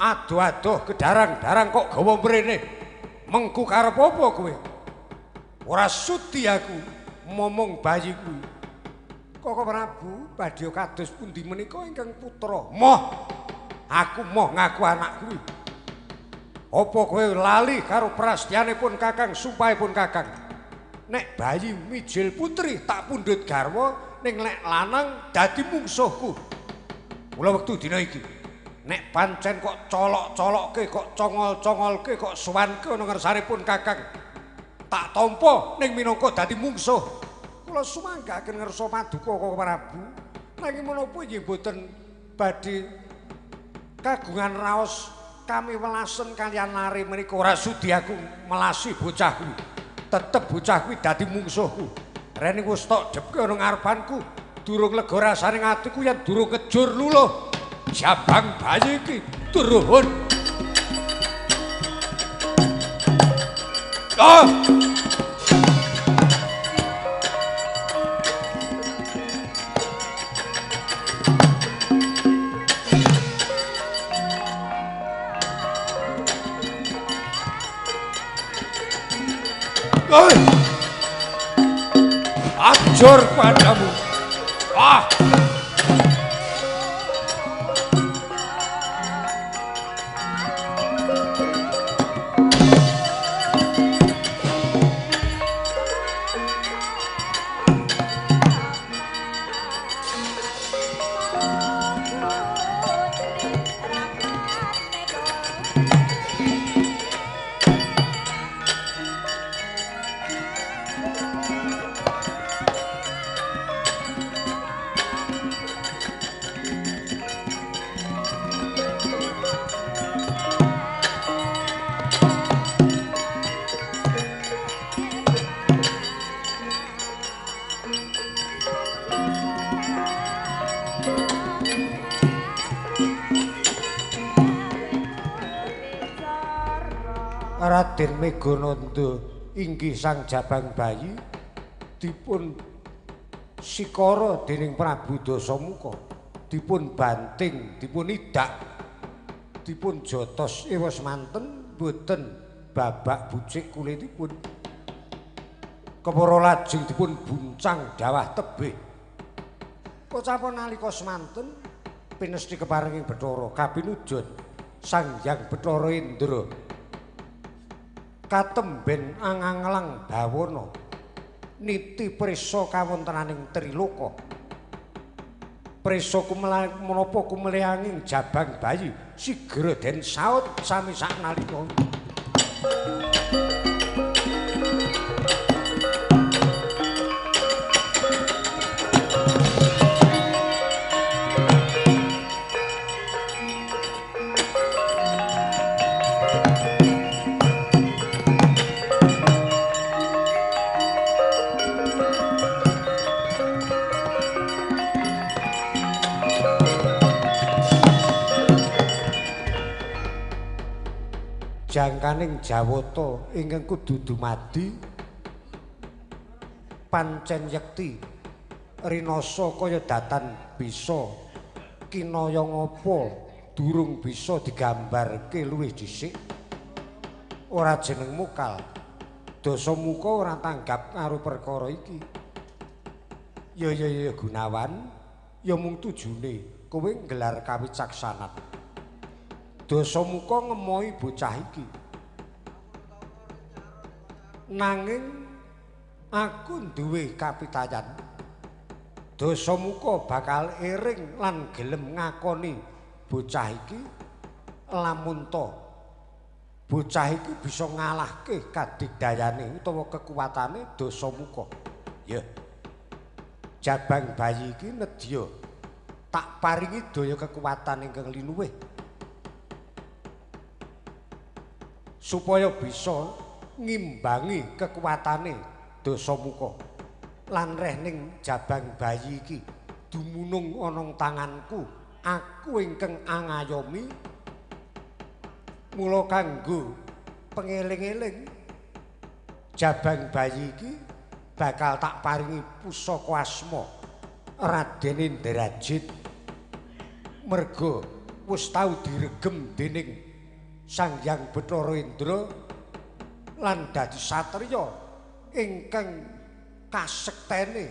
adoh-adoh kedarang-darang kok gawa mrene. Mengku karep apa kowe? Ora sudi aku momong bayi kuwi. Koko Prabu badhe kados pundi menika ingkang putra? Moh, aku moh ngaku anak kuwi. Apa kowe lali karo prastyanipun Kakang, sumpahipun Kakang? Nek bayi mijil putri tak pundhut garwa, ning nek lanang dadi mungsuhku. Mula wektu dina iki nek pancen kok colok-colokke, kok congol-congolke, kok sowanke ana ngersanipun Kakang, tak tampa ning minangka dadi mungsuh. Kula sumanggaken ngersa paduka Koko Prabu. Nanging menapa nggih mboten badhe kagungan raos kami welasen kaliyan lare menika. Ora sudi aku melasi bocah kuwi. Tetep bocah kuwi dadi mungsuhku. Rene wis tok dhepke ana ngarepanku, durung lega rasane atiku yen durung kejur luluh. Jabang bayi iki turun. Oh! Oi! Ajur padamu. Ah! Raden Megananda inggih sang jabang bayi dipun sikara dening Prabu Dasamuka, dipun banting, dipun idak, dipun jotos ewa semanten boten babak bucik kulitipun. Kepara lajeng dipun buncang dawah tebih. Kocapa nalika semanten pinesti keparinging Bathara kapinujon Sang Hyang Bathara Indra katemben anganglang bawana niti prisa kawontenaning Triloka. Prisa menapa kumleyanging jabang bayi sigra den saut sami saknalika. Jangkaning Jawata ingkang kudu dumadi pancen yekti rinasa kaya datan bisa kinaya ngapa durung bisa digambarke luwih dhisik. Ora jeneng mukal Dasamuka ora tanggap karo perkara iki. Ya ya ya Gunawan, ya mung tujune kowe nggelar kawicaksanan. Dasamuka ngemohi bocah iki. Nanging aku duwe kapitayan. Dasamuka bakal ering lan gelem ngakoni bocah iki lamun ta bocah iki bisa ngalahke kadigdayane utawa kekuatane Dasamuka. Ya. Jabang bayi iki nedya tak paringi daya kekuatan ingkang linuwih supaya bisa ngimbangi kekuatane Dasamuka. Lan reh ning jabang bayi iki dumunung ana tanganku, aku ingkang angayomi. Mula kanggo pengeling-eling jabang bayi iki bakal tak paringi pusaka asma Raden Indrajit. Merga wis tau diregem dening Sang Hyang Bathara Indra lan dadi satriya ingkang kasektene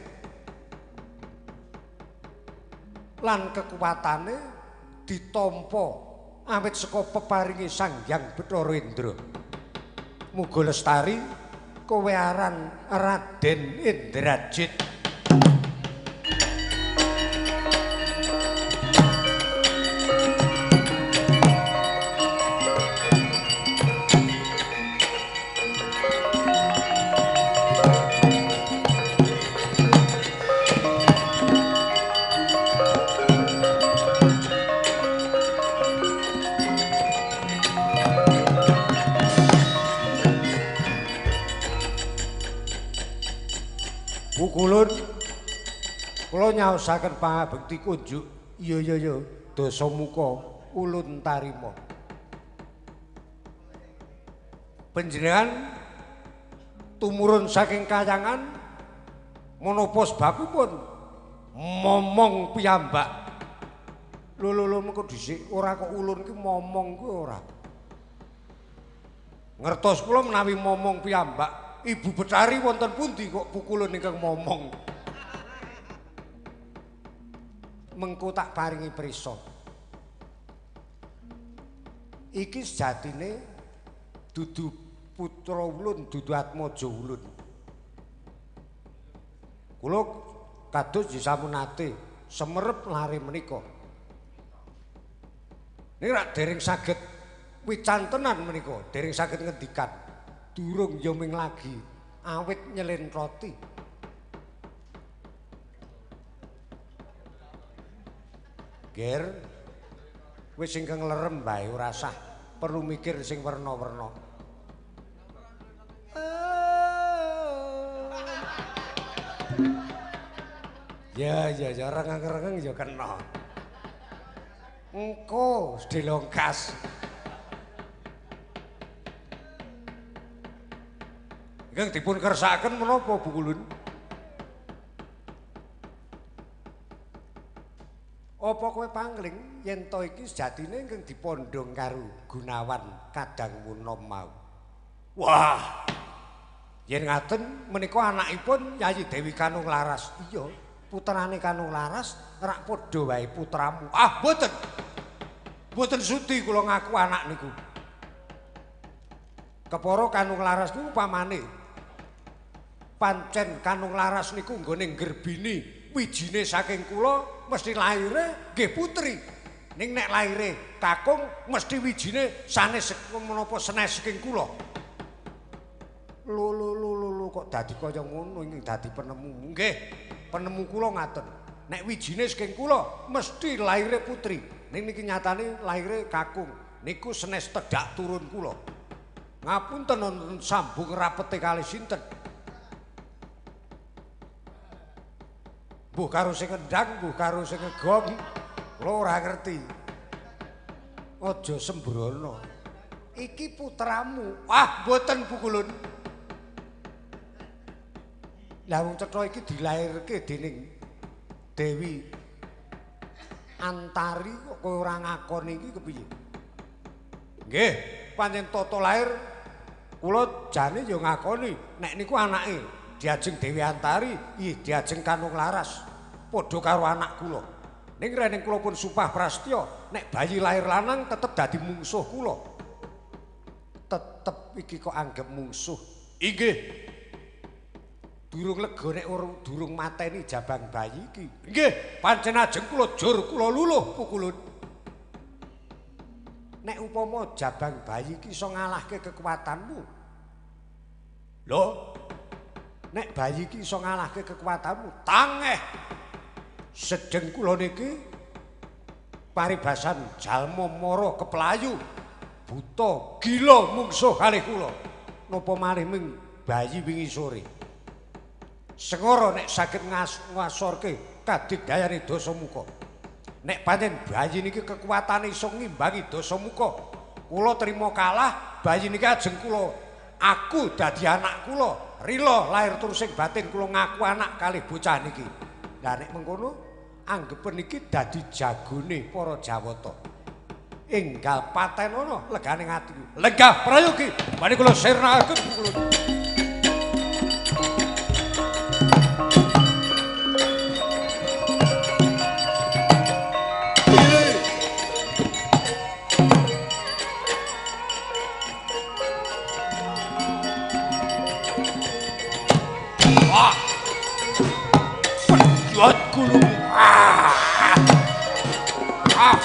lan kekuatane ditampa awit saka peparinge Sang Hyang Bathara Indra. Muga lestari Kowe aran Raden Indrajit. Pukulun kula nyaosaken pangabekti kunjuk. Iya iya iya Dasamuka ulun tarima. Panjenengan tumurun saking kayangan menapa sebabipun momong piyambak? Lho lho lho mengko dhisik ora kok ulun ki momong kuwi ora. Ngertos kula menawi momong piyambak. Ibu Betari wonten pundi kok pukulun ingkang momong? Mengko tak paringi prisa. Iki sejatine dudu putra ulun, dudu atmaja ulun. Kula kados nggih sampun nate semerep lare menika. Niki rak dereng saged wicantenan menika, dereng saged ngendikan. Durung ya ming lagi awit nyelentroti. Ger wis ingkang lerem bae ora sah perlu mikir sing werna-werna. Ya ya ya rengeng-rengeng ya kena. Engko dilongkas. Ingkang dipun kersakaken menapa Bu Kulun? Apa kowe pangling yen to iki sejatine ingkang dipondhong karo Gunawan kadangmu nom mau? Wah. Yen ngaten menika anakipun Yayi Dewi Kanung Laras. Iya, putrane Kanung Laras rak padha wae putramu. Ah, mboten. Mboten sudi kula ngaku anak niku. Kepara Kanung Laras niku pamane. Pancen Kanung Laras niku nggone nggerbini wijine saking kula mesti laire nggih putri. Ning nek laire kakung mesti wijine sanes menapa senes saking kula. Lho lho lho lho kok dadi kaya ngono iki dadi penemu. Nggih, penemu kula ngaten. Nek wijine saking kula mesti laire putri. Ning niki nyatane laire kakung. Niku senes tedhak turun kula. Ngapunten wonten sambung rapete kalih sinten? Mbuh karo sing ngendang, mbuh karo sing ngegong, kula ora ngerti. Aja sembrono. Iki putramu. Wah, mboten Bu Kulun. Lah wong cetha iki dilairke dening Dewi Antari kok kowe ora ngakoni iki kepiye? Nggih, pancen tata lair kula jane ya ngakoni nek niku anake diajeng Dewi Antari, ih diajeng Kanung Laras. Padha karo anak kula. Ning rening kula pun sumpah prastya, nek bayi lahir lanang tetep dadi mungsuh kula. Tetep iki kok anggap mungsuh. Inggih. Durung lega nek durung mateni jabang bayi iki. Nggih, pancen ajeng kula jur kula luluh pukulun. Nek upama jabang bayi iki iso ngalahke kekuatanmu. Lho, nek bayi iki iso ngalahke kekuatanmu, tangeh. Sedeng kula niki paribasan jalma mara keplayu, buta, gila mungsuh kalih kula. Napa malih ming bayi wingi sore. Sengara nek saged ngasorke kadigdayane Dasamuka. Nek pancen bayi niki kekuatane iso ngimbangi Dasamuka, kula trima kalah, bayi niki ajeng kula aku dadi anak kula, rila lahir tur sing batin kula ngaku anak kalih bocah niki. Lah nek mengkono anggepen iki dadi jagone para Jawata. Enggal patenono legane atiku. Lenggah prayogi, mari kula sirnakaken kula. Ah. Pedhot gulumu. Ah. Ah.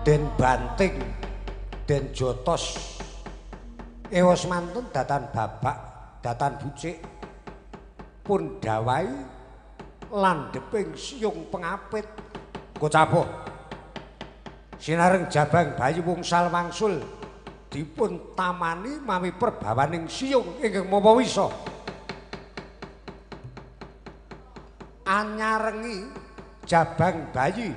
Den banting, den jotos, ewas mantun datan babak, datan bucik, pun dawai landheping siung pengapit. Gocapoh sinareng jabang bayi wungsal wangsul dipun tamani mawi perbawaning siung ingkang mawa wisa. Anyarengi jabang bayi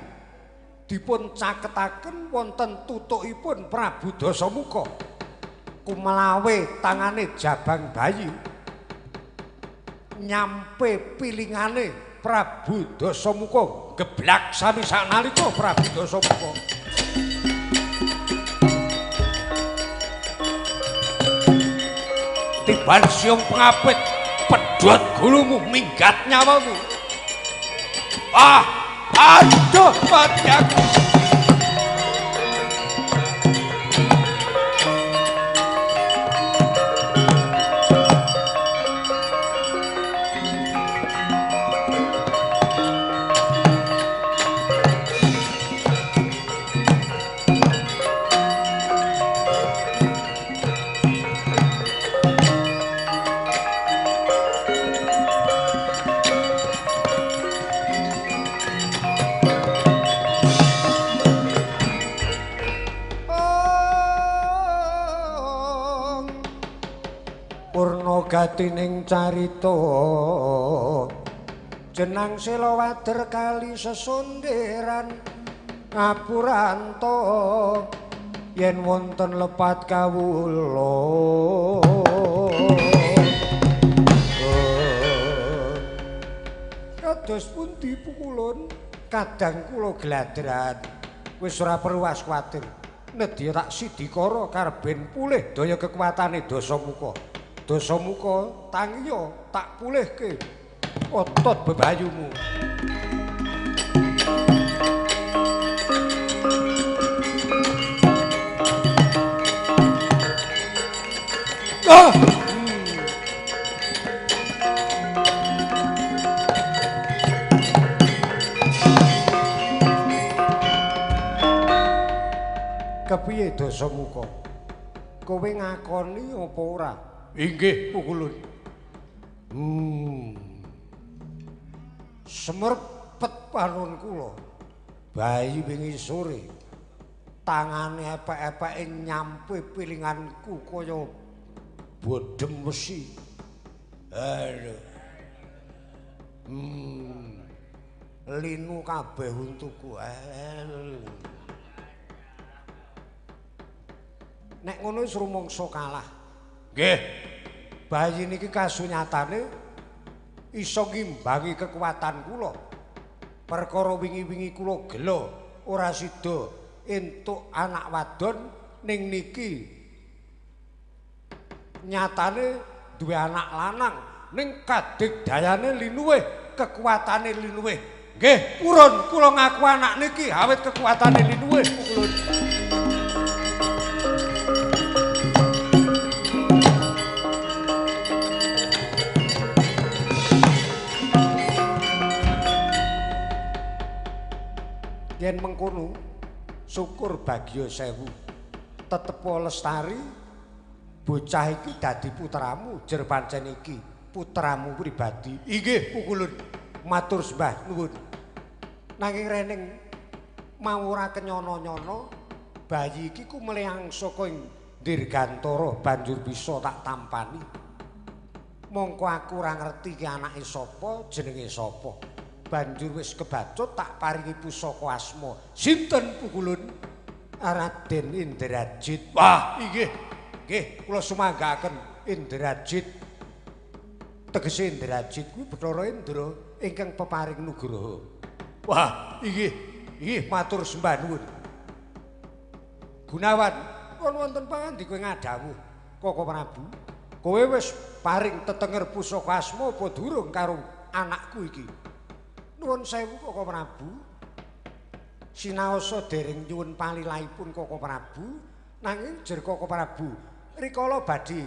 dipun caketaken wonten tutukipun Prabu Dasamuka. Kumelawe tangane jabang bayi nyampe pilingane Prabu Dasamuka geblak sami saknalika Prabu Dasamuka. Tiban siung pengapit, pedhot gulumu minggat nyawamu. Ah, aduh mati aku. Gatining carita jenang sela wader kali sesonderan ngapuranta yen wonten lepat kawula. Kados pundi pukulun kadang kula gladran wis ora perlu kuwatir nedya tak sidikara karben pulih daya kekuatane Dasamuka. Dasamuka tangiya tak pulihke otot bebayumu. Ah! Kepiye Dasamuka? Kowe ngakoni apa ora? Inggih pukulun. Semerpet panon kula. Bayi wingi sore tangane epek-epeke nyampe pilinganku kaya bodhem wesi. Aduh. Linu kabeh untuku. Nek ngono wis rumangsa kalah. Nggih. Bayi niki kasunyatane iso ngimbangi kekuatan kula. Perkara wingi-wingi kula gela ora sida entuk anak wadon ning niki nyatane duwe anak lanang ning kadigdayane linuwih, kekuatane linuwih. Nggih, purun kula ngaku anak niki awit kekuatane linuwih pukulun. Yen mengkono syukur bagya sewu tetepo lestari bocah iki dadi putramu jer pancen iki putramu pribadi. Inggih pukulun matur sembah nuwun. Nanging rening mau ora kenyono-nyono bayi iki ku mleyang saka ing dirgantara banjur bisa tak tampani. Mongko aku ora ngerti ki anake sapa jenenge sapa. Banjur wis kebacut tak paringi pusaka asma. Sinten pukulun? Raden Indrajit. Wah, inggih. Nggih, kula sumanggaaken Indrajit. Tegese Indrajit kuwi Bathara Indra ingkang peparing nugraha. Wah, inggih. Inggih matur sembah nuwun. Gunawan, pun wonten pangandika ngadhawuh Koko Prabu. Kowe wis paring tetenger pusaka asma apa durung karo anakku iki? Nuwun sewu Koko Prabu. Sinaosa dereng nyuwun palilahipun Koko Prabu, nanging jer Koko Prabu rikala badhe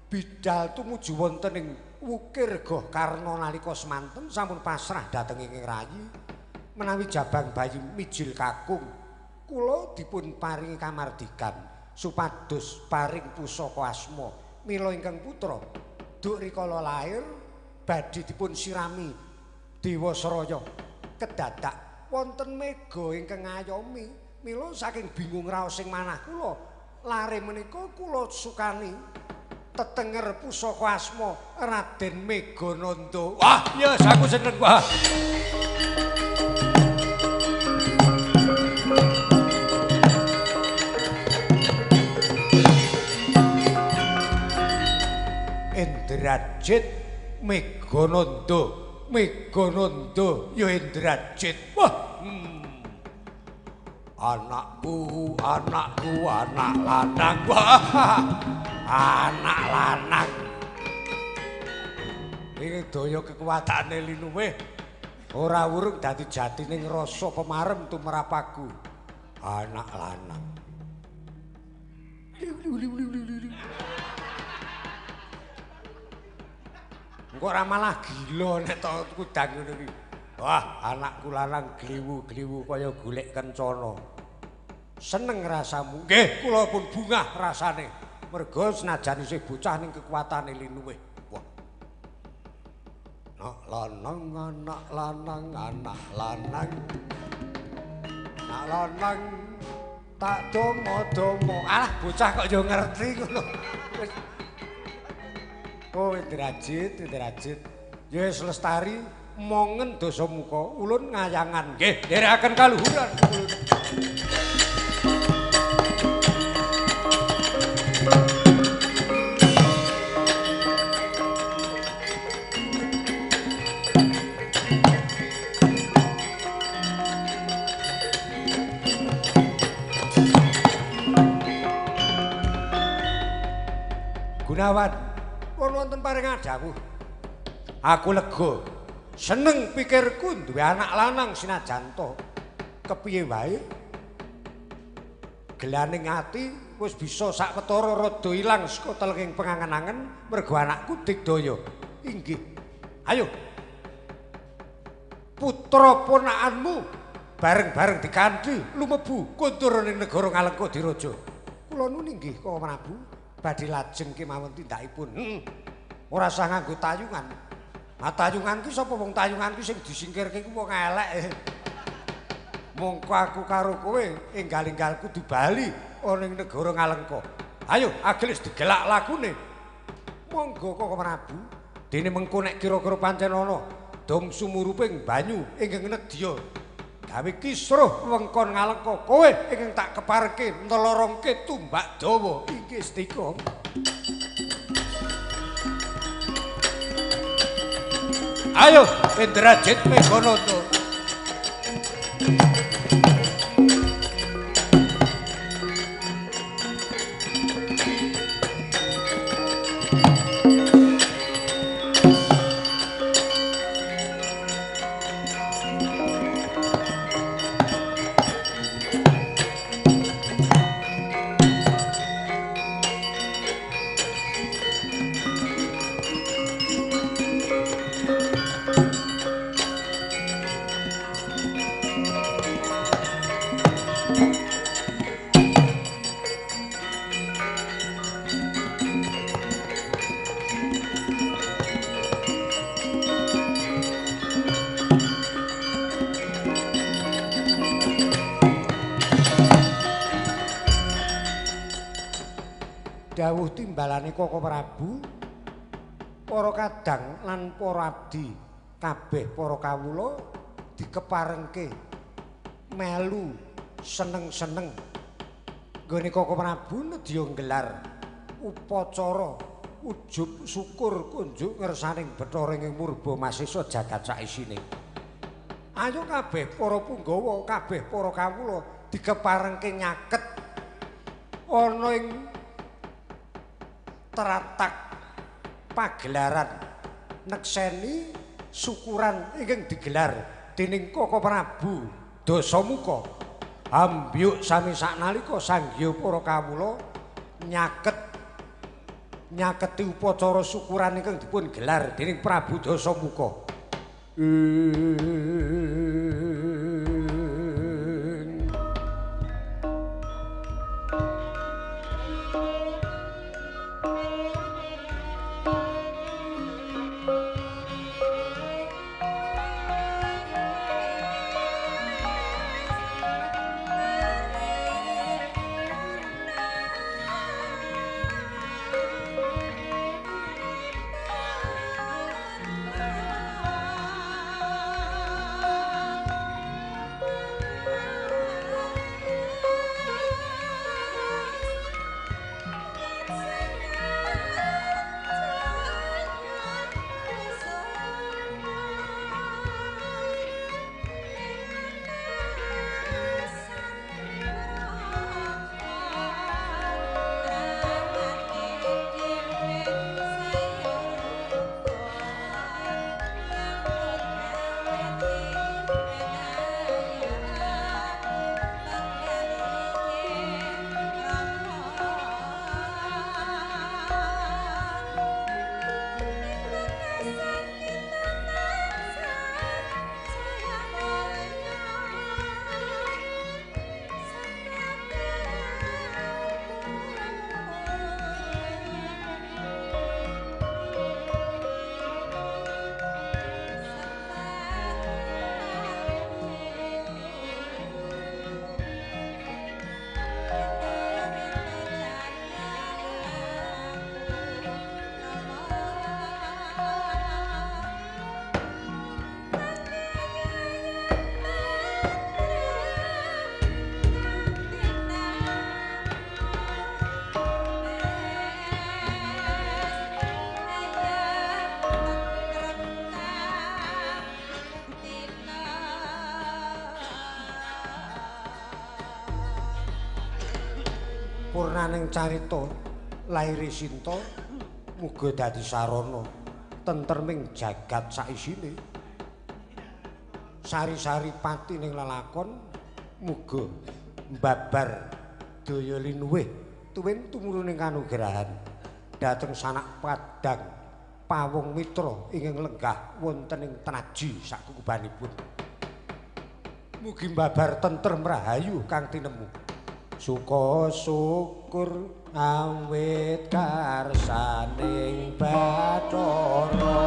bidal tumuju wonten ing Wukir Gohkarna nalika semanten sampun pasrah dhateng ing rayi menawi jabang bayi mijil kakung kula dipun paringi kamardikan supados paring pusaka asma mila ingkang putra duk rikala lair badhe dipun sirami Dewa Sraya kedadak wonten mega ingkang ngayomi mila saking bingung raos sing manah kula lare menika kula sukani tetenger pusaka asma Raden Megananda. Wah, ya aku seneng wah. Indrajit Megananda, Megananda ya Indrajit. Wah. Anakku, anakku, anak lanang. Wah. Anak lanang. Iki daya kekuatane linuwih ora wurung dadi jatining rasa pemarem tumrapaku. Anak lanang. Engko ora malah gila nek tok kudang ngono iki. Wah, anakku lanang gliwu-gliwu kaya golek kencana. Seneng rasamu. Nggih, kula pun bungah rasane. Mergo senajan isih bocah ning kekuatane linuwih. Wah. Anak lanang, anak lanang, anak lanang. Anak lanang tak domo-domo. Alah bocah kok yo ngerti ngono. Wis. Oh, Indrajit, Indrajit. Ya wis lestari mongen Dasamuka ulun ngayangan. Nggih, nderekaken kaluhuran ulun. Gunawan, pun wonten paring dawuh. Aku lega. Seneng pikirku duwe anak lanang sinajan to kepiye wae. Gelaning ati wis bisa sawetara rada ilang saka telenging pengangen-angen mergo anakku digdaya. Inggih. Ayo. Putra ponakanmu bareng-bareng dikanthi lumebu kondur ning negara Ngalengka Diraja. Kula nuwun inggih Koko Prabu. Badhe lajeng kemawon tindakipun. Ora usah nganggo tayungan. Ah tayungan ki sapa wong tayungan ki sing disingkirke ku wong elek. Mongko aku karo kowe enggal-enggal kudu bali ana ing negara Ngalengka. Ayo agelis digelak lakune. Monggo Koko Prabu. Dene mengko nek kira-kira pancen ana dom sumuruping banyu ingkang nedya gawe kisruh wengkon Ngalengka kowe ingkang tak kepareke ntelorongke tumbak dawa. Inggih stika. Ayo Indrajit Megananda. Dawuh timbalane Koko Prabu, para kadang lan para abdi kabeh para kawula dikeparengke melu seneng-seneng nggone Koko Prabu nedya nggelar upacara ujub syukur kunjuk ngersaning Bathara ing Murba Masesa jagat saisine. Ayo kabeh para punggawa, kabeh para kawula dikeparengke nyaket Ana ing teratak pagelaran nekseni syukuran ingkang digelar dening Koko Prabu Dasamuka. Hambyuk sami saknalika sangya para kawula nyaketi upacara syukuran ingkang dipun gelar dening Prabu Dasamuka. Purnaning carita laire Sinta muga dadi sarana tentreming jagat saisine. Sari-sari pati ning lelakon muga mbabar daya linuwih tuwin tumuruning kanugrahan dhateng sanak padang pawung mitra ingkang lenggah wonten ing traji sakukubanipun. Mugi mbabar tentrem rahayu kang tinemu. Suka syukur awit karsaning Bathara.